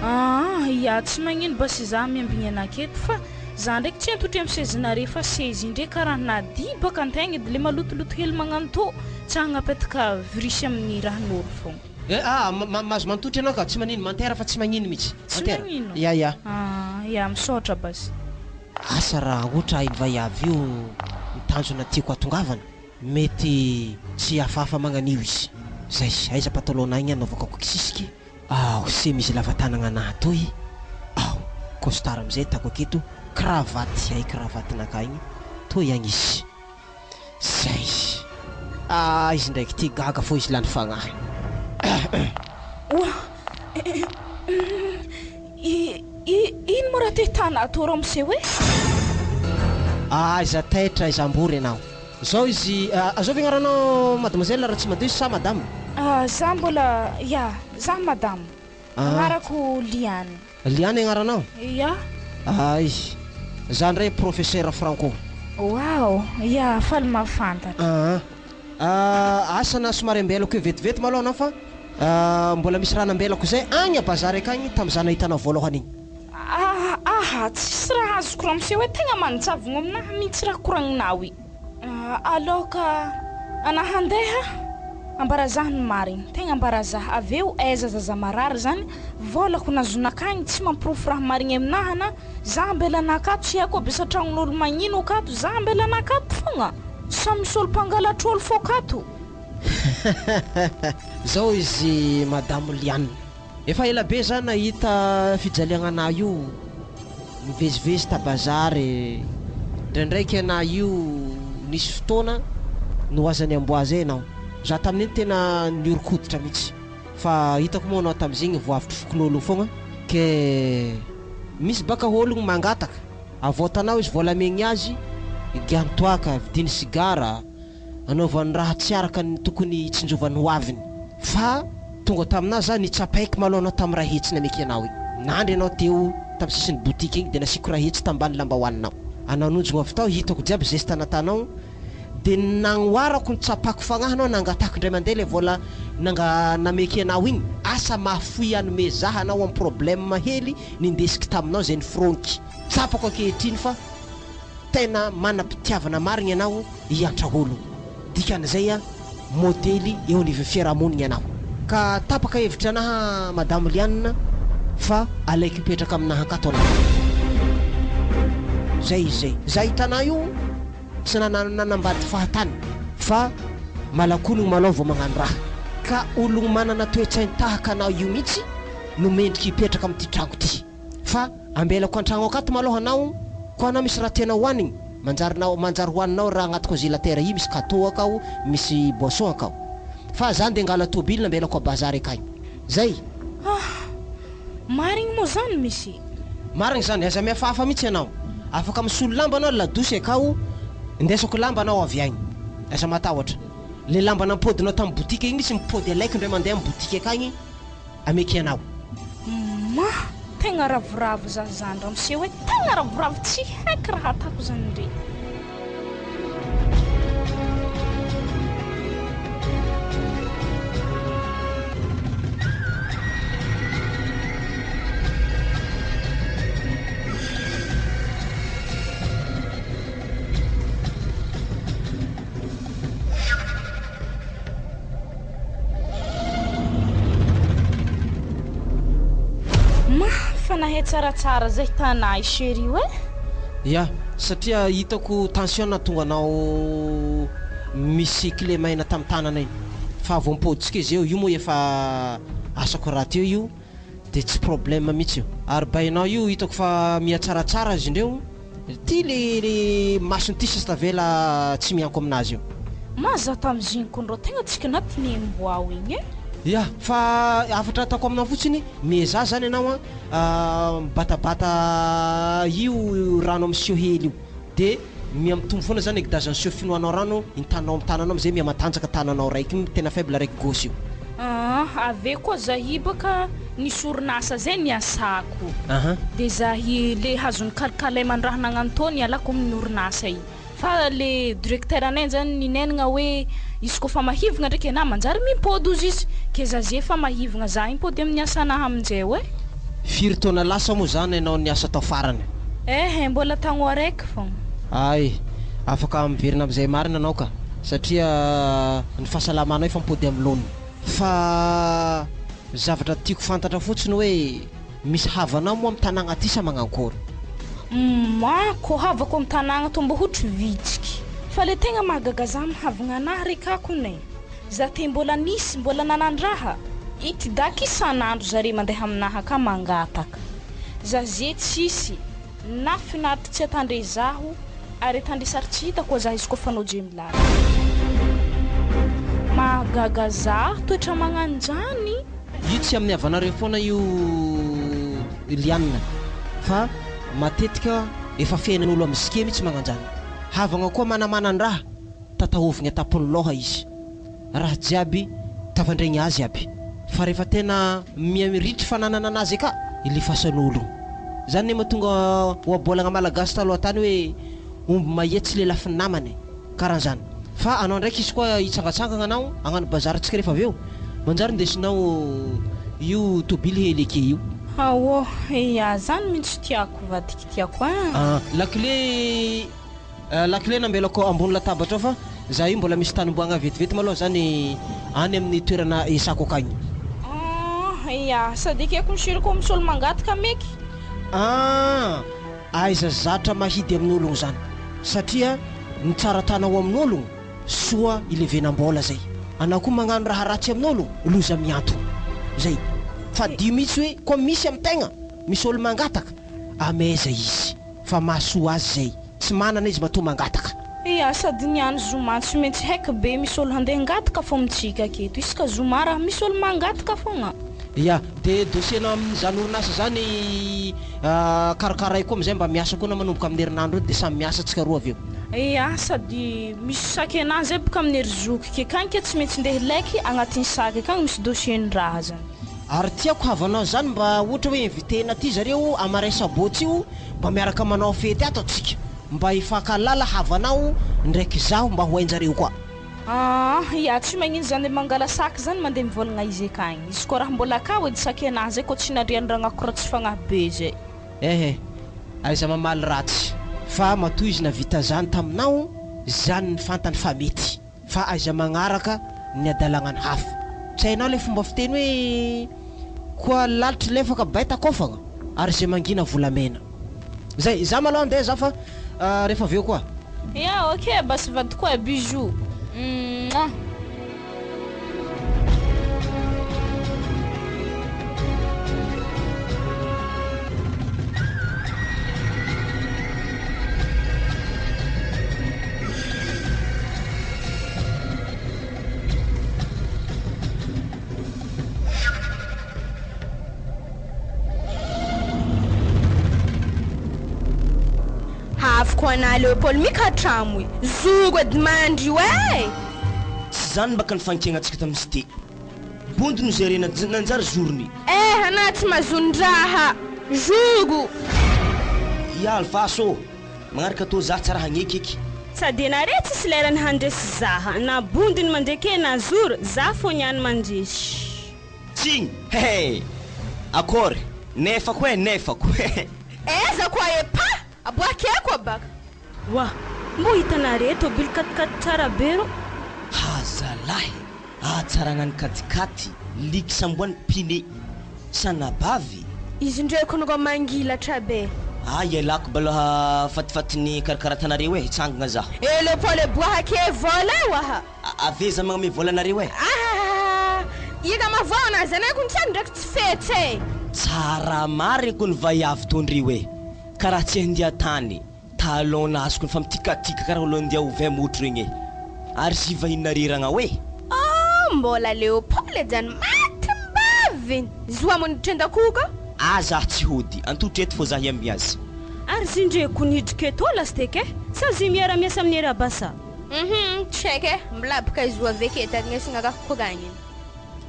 Aa ya tsy magnino basy za miambigny anaka eto fa za ndraiky tsy antotry am sezinare fa sezy indray karaha nadibaka antegna edy le malotoloto hely magnano tô tsy hagnapetaka virus amin'ny rahan'olo fogna. Eh ah mahazo mantotry anao ka, tsy manino, mantera fa tsy magnino mitsy, Tsy mantera, magnino? ya ya. Ah ya misaotra basy. Asa raha ohatra hain'ny vaiavy io ny tanjona tiako hatongavana, mety tsy hafahafa magnan'io izy. Zay, aiza pataloha-na igny anaovako ankisisiky? Ao, chemise lava tanagna anahy toy, ao, costard amizay atako aketo, cravate, hay cravate-nakahy igny, toy agny izy. Zay. Ah izy ndraiky ty gaga fô izy lany fagnahy. Oa Ino moa raha te tana atao ramose oe? Aiza taitra aiza ambory ianao. Zao izy azovy agnaranao mademoiselle raha tsy mandiso sa madame? Za mbola ya za madame. Agnarako Liane. Liane agnaranao? Ya. Ay, za ndray professeur franco. Wow, ya faly mahafantatra. Aa, asa na somary ambelako eo vetivety malôha anao fa mbola misy raha nambelako zay agny a bazary akagny tamza nahitanao voalohany igny. Aha, tsisy raha azoko ramose hoe tegna manjavogno aminahy mintsy raha koragninao i. Aloka anah handeha, ambara zah ny marigny, tegna ambara zah, avy eo aiza zaza marary zany, vôlako nazonakagny tsy mamporofo raha marigny aminahy ana, zah ambela anah akato tsy haiko aby asa tragnon'olo magnino akato, zah ambela anah akato fogna, sa misy olo mpangalatr'olo fô akato. Zao izy madamo Liane. Efa ela be za nahita fijaliagna anah io mivezivezy ta bazary ndraindraiky anah io nisy fotoana nohazany amboa zay enao za tamin'iny tena niorikoditra mitsy fa hitako moa anao tamzigny voavotry fokonolo fogna ke misy baka ologno mangataka avoatanao izy vola amegny azy igiany toaka vidiny sigara anaovany raha tsy araka ny tokony hitsinjovany ho aviny. Fa tonga taminà za nitsapaiky malôha anao tam ray hetsy nameky anao igny. Nandry anao teo tam sisiny boutique igny de nasiako ray hetsy tambany lambahoaninao. Anao nonjogno avy tao hitako jiaby zesta natanao de nagnoharako nitsapako fagnahy anao nangatahako indray mandeha le vôla nanga nameky anao igny. Asa mahafoy hanome zah anao am problème hely nindesiky taminao zay niforogniko. Tsapako ankehitriny fa. Tena manam-pitiavana marigna ianao hiantra olo. Dikan'izay a, modely eo anivon'ny fiarahamonigna ianao. Ka tapaka hevitra anaha Madame Liane fa alaiko hipetraka aminaha akato anao. Zay izy zay. Za hitanà io tsy nanambady fahatany fa malakologno malôha vao magnano raha. Ka ologno manana toe-tsaigny tahaka anao io mihitsy no mendriky hipetraka amin'ity tragno ty. Fa ambelako antragno akato malôha anao ko anao misy raha tianao hoanigny manjary nao manjary hoaninao raha agnaty congelatera i misy gateau akao misy boisson akao fa za nde angala tôbily nambelako a bazary akagny zay. Ah! Marigny moa zany misy. Marigny zany, aza mihafahafa mitsy anao, afaka misolo lamba anao ladosy akao indesako lamba anao avy agny, aza matahotra. Le lamba nampodinao tamin'ny boutique igny misy mipody alaiko indray mandeha amin'ny boutique akagny ameko anao. Ma! Tegna ravoravo za zany ramose oe tegna ravoravo tsy haiko raha atako zany ndry. Ma, fa nahay tsaratsara zay hitanà i chérie oe. Ya, satria hitako tension nahatonga anao misy kilemaina tamin'ny tanana iny. Fa vao mipoditsika izy eo, io moa efa asako rahateo io dia tsy problème mihitsy io. Ary bainao io hitako fa miha tsaratsara izy indreo. Ty le le masony ty sisa tavela tsy mianko aminazy io. Ma za tamzigny ko ndrô tegna tsy kinaty nemboao igny e. Ya, fa hafatra ataoko aminao fotsiny, miezaha zany ianao an, mibatabata io rano amin'ny seau hely io, de miha mitombo foana zany egdazan'ny seau finoanao rano iny taninao amin'ny tananao amizay miha matanjaka tananao raiky iny tena faible raiky gauche io. Aa avy eo koa zahy baka nisy orinasa zay niasako de zahy le hazo nikalokalaima mandraha nagnano tô nialako amin'ny orinasa i fa le directeur anay zany ninenagna hoe izy koa fa mahivagna ndraiky anah manjary mimpody ozy izy ke za ze fa mahivagna za impody amin'ny asanahy aminjay oe. Firy taona lasa moa zany ianao niasa tao farany? Ehe mbola tagno araiky fogna. Hay, afaka miverina amin'izay marina anao ka, satria ny fahasalamanao efa mipody amin'ny laoniny. Fa zavatra tiako fantatra fotsiny hoe misy havanao moa amin'ny tanàgna aty sa magnankôry? Humm ko havako am tanàgna tô mbô hotry vitsiky. Fa le tegna mahagaga za am havagna anah re ka kony e. Za te mbôla nisy mbôla nanandraha. Ity daky isan'andro zare mandeha aminaha ka mangataka. Za ze tsisy na finaritry tsy atandre zaho ary atandre sary tsy hita koa za izy koa fanao je milala. Mahagaga za toetra magnanjany. Io tsy amin'ny havanareo foana io Liana fa matetika efa fiainan'olo amin'ny zike mihitsy magnanjany. Havagna koa manamanandraha tatahovigny atapon'ny loha izy. Raha jiaby tavandregny azy aby. Fa rehefa tena miha ritry fananana anazy eka ilifasan'ologno. Zany ne mahatonga ohabolagna malagasy taloha tany hoe omby mahia tsy lelafin'ny namany. Karan'zany. Fa anao ndraiky izy koa hitsangatsangagna anao hagnano bazary tsika rehefa avy eo, manjary ndesinao io tobily hely eke io. Aô, ya zany mintsy tiako vadiky tiako ein. Ah, lakile lakile nambelako ambony latabatra ao fa za io mbola misy tany omboagna vetivety malôha zany any amin'ny toerana iasako akagny. Ah, ya, sady ekeko ny siriko misy olo mangataka meky. Ah, Aiza zatra mahidy amin'ologno zany satria ny tsara tanao amin'ologno soa ilevenam-bola zay anao koa magnano raha ratsy amin'ologno loza miantogno zay fadio mihitsy hoe koa misy am tegna misy olo mangataka amaiza izy fa mahasoa azy zay tsy manana izy matoa mangataka. Ia, sady niany zoma tsy maintsy haiko be misy olo handeha hangataka fô amintsika aketo isaka zoma raha misy olo mangataka fogna. Ia, de dossier-nao amin'izany orinasa izany karakaraiko koa amin'izay mba miasa koa anao manomboka amin'ny herinandro eo de samy miasa tsika roa avy eo. Ia, sady misy sac anahy zay boka amin'ny ery zoky akagny ke tsy maintsy ndeha ilaiky agnatin'ny sac akagny misy dossier-ndraha zany. Ary tiako havanao zany mba ohatra hoe inviter-na aty zareo amaray sabotsy io mba miaraka manao fety ato atsika mba hifankahalala havanao ndraiky zaho mba ho hainjareo koa. Aa ya tsy magnino zany mangala sac zany mandeha mivolagna izy akagny izy koa raha mbola akao edy sac anahy zay koa tsy nandriany ragnako ratsy fagnahy be zay. Ehe, aiza mamaly ratsy fa matoa izy navita zany taminao zany ny fantany fa mety fa aiza magnaraka ny adalagnany hafa. Tsy hainao le fomba fiteny hoe koa lalitry lefaka baita kofagna ary ze mangina volamena. Zay, za malou andeha za fa refa avy eo koa. Ya ok basy vadiko e bisous mouah. Haviko anah Léopold mikatramo e! Zoro edy mandry io eh! Tsy zany baka ny fankiagnatsika tamin'izy ty. Bondy no zerena nanjary zorony. Eh anah tsy mazon-draha. Zoro! Ia Alfaso ô! Magnaraka tô zah tsara hagneky eky. Sady enare tsisy lerany handresy zaha na bondy ny mandreke na zoro za fô niany mandresy. Tsigny! Hehe! Akôry! Nefako e, nefako! Hehe! Aiza koa epa! Aboakeko baka! Wa! Mbô hitanare tôbily katikaty tsara be rô! Ha zalahy! Ahatsaragna ny katikaty, liks amboany pine. Sanabavy! Izy ndray kony rô mangilatra be. Ah ialako baloha fatifatin'ny karakaratanareo e, hitsangagna zaho. E le pole boahake vola io aha. Avy za magname vola anareo e. Ahahaha ira mavoana zanako ny tsary ndraiky tsy fetsy e. Tsara marigny kony vaiavy tondrio e, karaha tsy handia tany. Talon nazoko ny fa mitikatika karaha olo andeha ho vin motro regny e! Ary zy vahiny nariragna oe! Oh mbola Léopold zany matim-bavy! Zo hamon'ny trendakoho ka! Ah zah tsy hody, antotro eto fô zah hiambigny azy. Ary zy ndre ko nidriky eto lasiteky e! Sa zy miara miasa amin'ny Rabasa? Hum tsy haiko e! Mbola boka izy io aveke taringesina raha koragniny.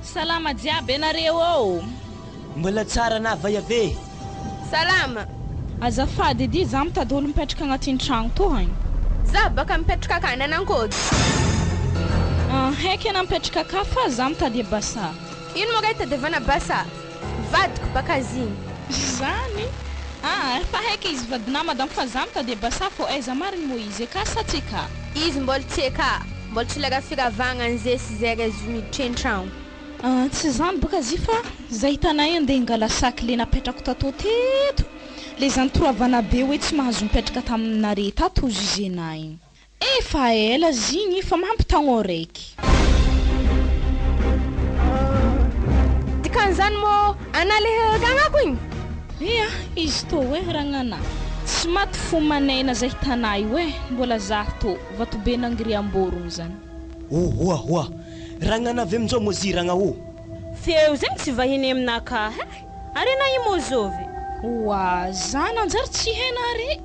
Salama jiaby anareo ô! Mbola tsara na vaiavy e! Salama! Azafady edy za mitady olo mipetraka agnatin'ny tragno tô agny. Za baka mipetraka akany nanankory? Ah haiky ana mipetraka aka fa za mitady abasa. Ino moa raha itadiavana basa? Vadiko baka zigny. Zany? Ah efa haiky izy vadinà madame fa za mitady abasa fô aiza marigny moa izy eka sa tsy eka? Izy mbola tsy eka, mbola tsy lera firavagna an'ze sy zay raizo miditra an-tragno. Ah tsy zany baka zy fa za hitanay andeha hangala sac le napetrako tato teto le zany toravana be hoe tsy mahazo mipetraka taminare tato juge-na igny. Efa ela zigny fa mampitagno raiky. Dikan'izany mô anà le ragnako igny? Ia, izy tô eh ragnanà. Tsy maty fo manena zay hitanà io eh, mbola zah tô, vatoben'Angriamborogno zany. Oa oa, ragnanà avy aminjao mô zy ragna ô. Feo zegny tsy vahiny aminakahy eh! Ary anà io mô zôvy? Oa, zah nanjary tsy hainare.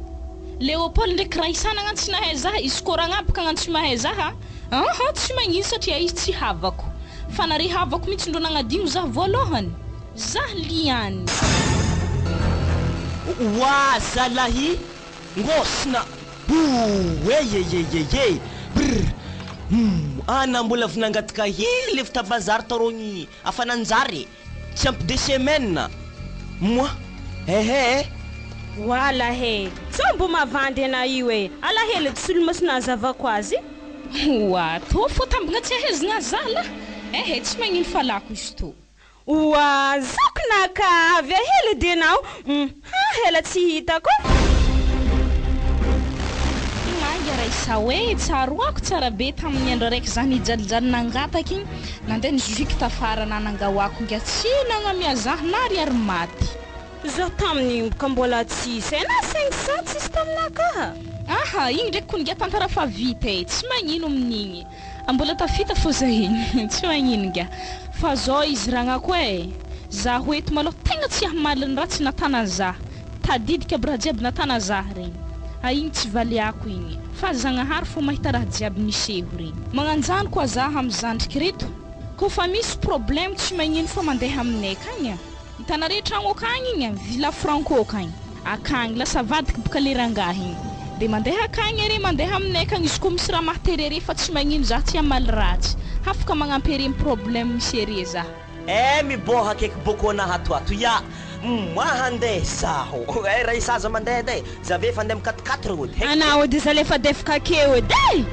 Léopold ndraiky raha isana agnano tsy nahay zah, izy koa ragnà boka agnano tsy mahay zah a! Aha, tsy magnino satria izy tsy havako. Fa nare havako mihitsy ndrô nagnadigno zah voalohany. Zah liany. Oa zalahy ngôsina oeyeyeyeye brr humm ana mbola avy nangataka hely avy ta bazary tarôgny afa nanjary tsy ampy deux semaines moi ehe. Wala he! Tsao mbo mavandy anah io e! Alahelo edy solomaso nahazavako azy. Oa, tô fô tambagna tsy ahezagna zah lah! Ehe, tsy magnino fa lako izy tô. Oa, zoko naka avy ahela edy enao hum ha hela tsy hitako. Lainga raisa hoe tsaroako tsara be tamin'ny andro araiky za nijalijaly nangataka igny nandeha nizohiky tafara nanangahoako inga tsy nagnamia zah na ariary maty. Za tamin'igny boka mbola tsisy e na 500 tsisy taminakaha. Aha, igny ndraiky kony ngia tantara fa vita e, tsy magnino amin'igny. Mbola tafita fô za igny, tsy magnino ngia. Fa zao izy ragnako e, zaho eto malôha tegna tsy hamaly ny ratsy natana zah, tadidiko aby raha jiaby natana zah regny. A igny tsy valiako igny, fa Zagnahary fô mahita raha jiaby miseho regny. Magnanjany koa zah amy zandriky reto, kôfa misy problème tsy magnino fa mandeha aminay akagny a. Hitanareo tragno akagny igny a, villa franco akagny, akagny, lasa avadiky boka le rangahy igny, de mandeha akagny are, mandeha aminay akagny, izy koa misy raha mahatery are fa tsy magnino zah tsy hamaly ratsy, hafaka magnampy are am problème misy are zah. Eh miboha akaiky boko anah ato ato ya moi handeha zaho eh raha aza mandeha edy eh za ve efa andeha am quatre quatre ody hek Anah ody zalefadefaka akeo edy eh!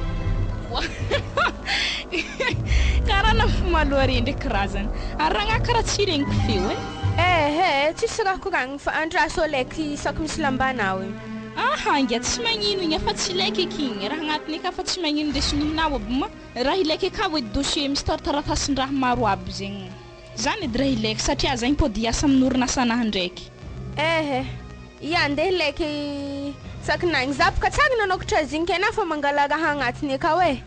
Karaha nampimaloha re ndraiky razana. Ary ragnah karaha tsy regniko feo eh. Ehe, tsisy raha koragniny fa andraso alaiky isaky misy lambanao igny. Aha inga tsy magnino igny afa tsy ilaiky eky igny raha agnatiny aka fa tsy magnino ndesy nihinao aby ma raha ilaiky aka edy dossier misy tarataratasin-draha maro aby zegny zany edy raha ilaiky satria za igny pody hiasa amin'ny orinasa anahy ndraiky. Ehe, ia andeha ilaiky sakinagny za boka tsary nanokatra azy igny ke anah fa mangala raha agnatiny akao eh.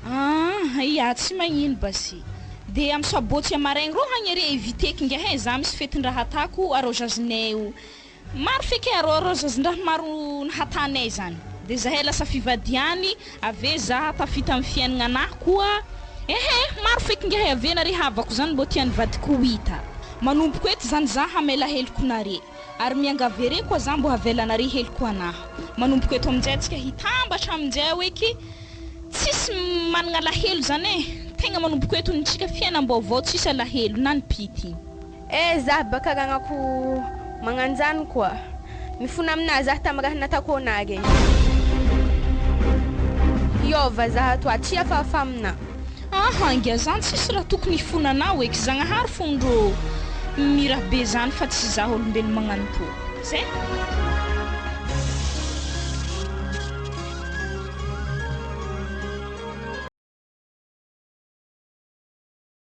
Ah, ia tsy magnino basy. De amy sabotsy amaraigny rô hagny are éviter-ko inga he za misy fetin-draha atako arôzazinay io. Maro feky arô arôzazin-draha maro nahatanay zany. De zahay lasa fivadiany, ave za tafita amy fiaignana anahy koa. Ehe, maro feky ngiahy avy nare havako zany mbô tian'ny vadiko ho hita. Manomboko eto zany za hamela heloko nare. Ary miangavy are koa za mbô havelanare heloko anahy. Manomboko eto aminjay antsika hitambatra aminjay eky tsisy managna alahelo zany e. Tegna manomboko eto nitsika fiainam-baovao tsisy alahelo na ny pity. Eh za baka ragnako magnanjany koa. Mifona aminazy za tamin'ny raha natako anahy regny. Hiova za ato tsy afahafa aminahy. Aha, ngia zany tsisy raha tokony hifonanao eky Zagnahary fondro miraha be zany fa tsy zaho olombelo magnano to. Zay.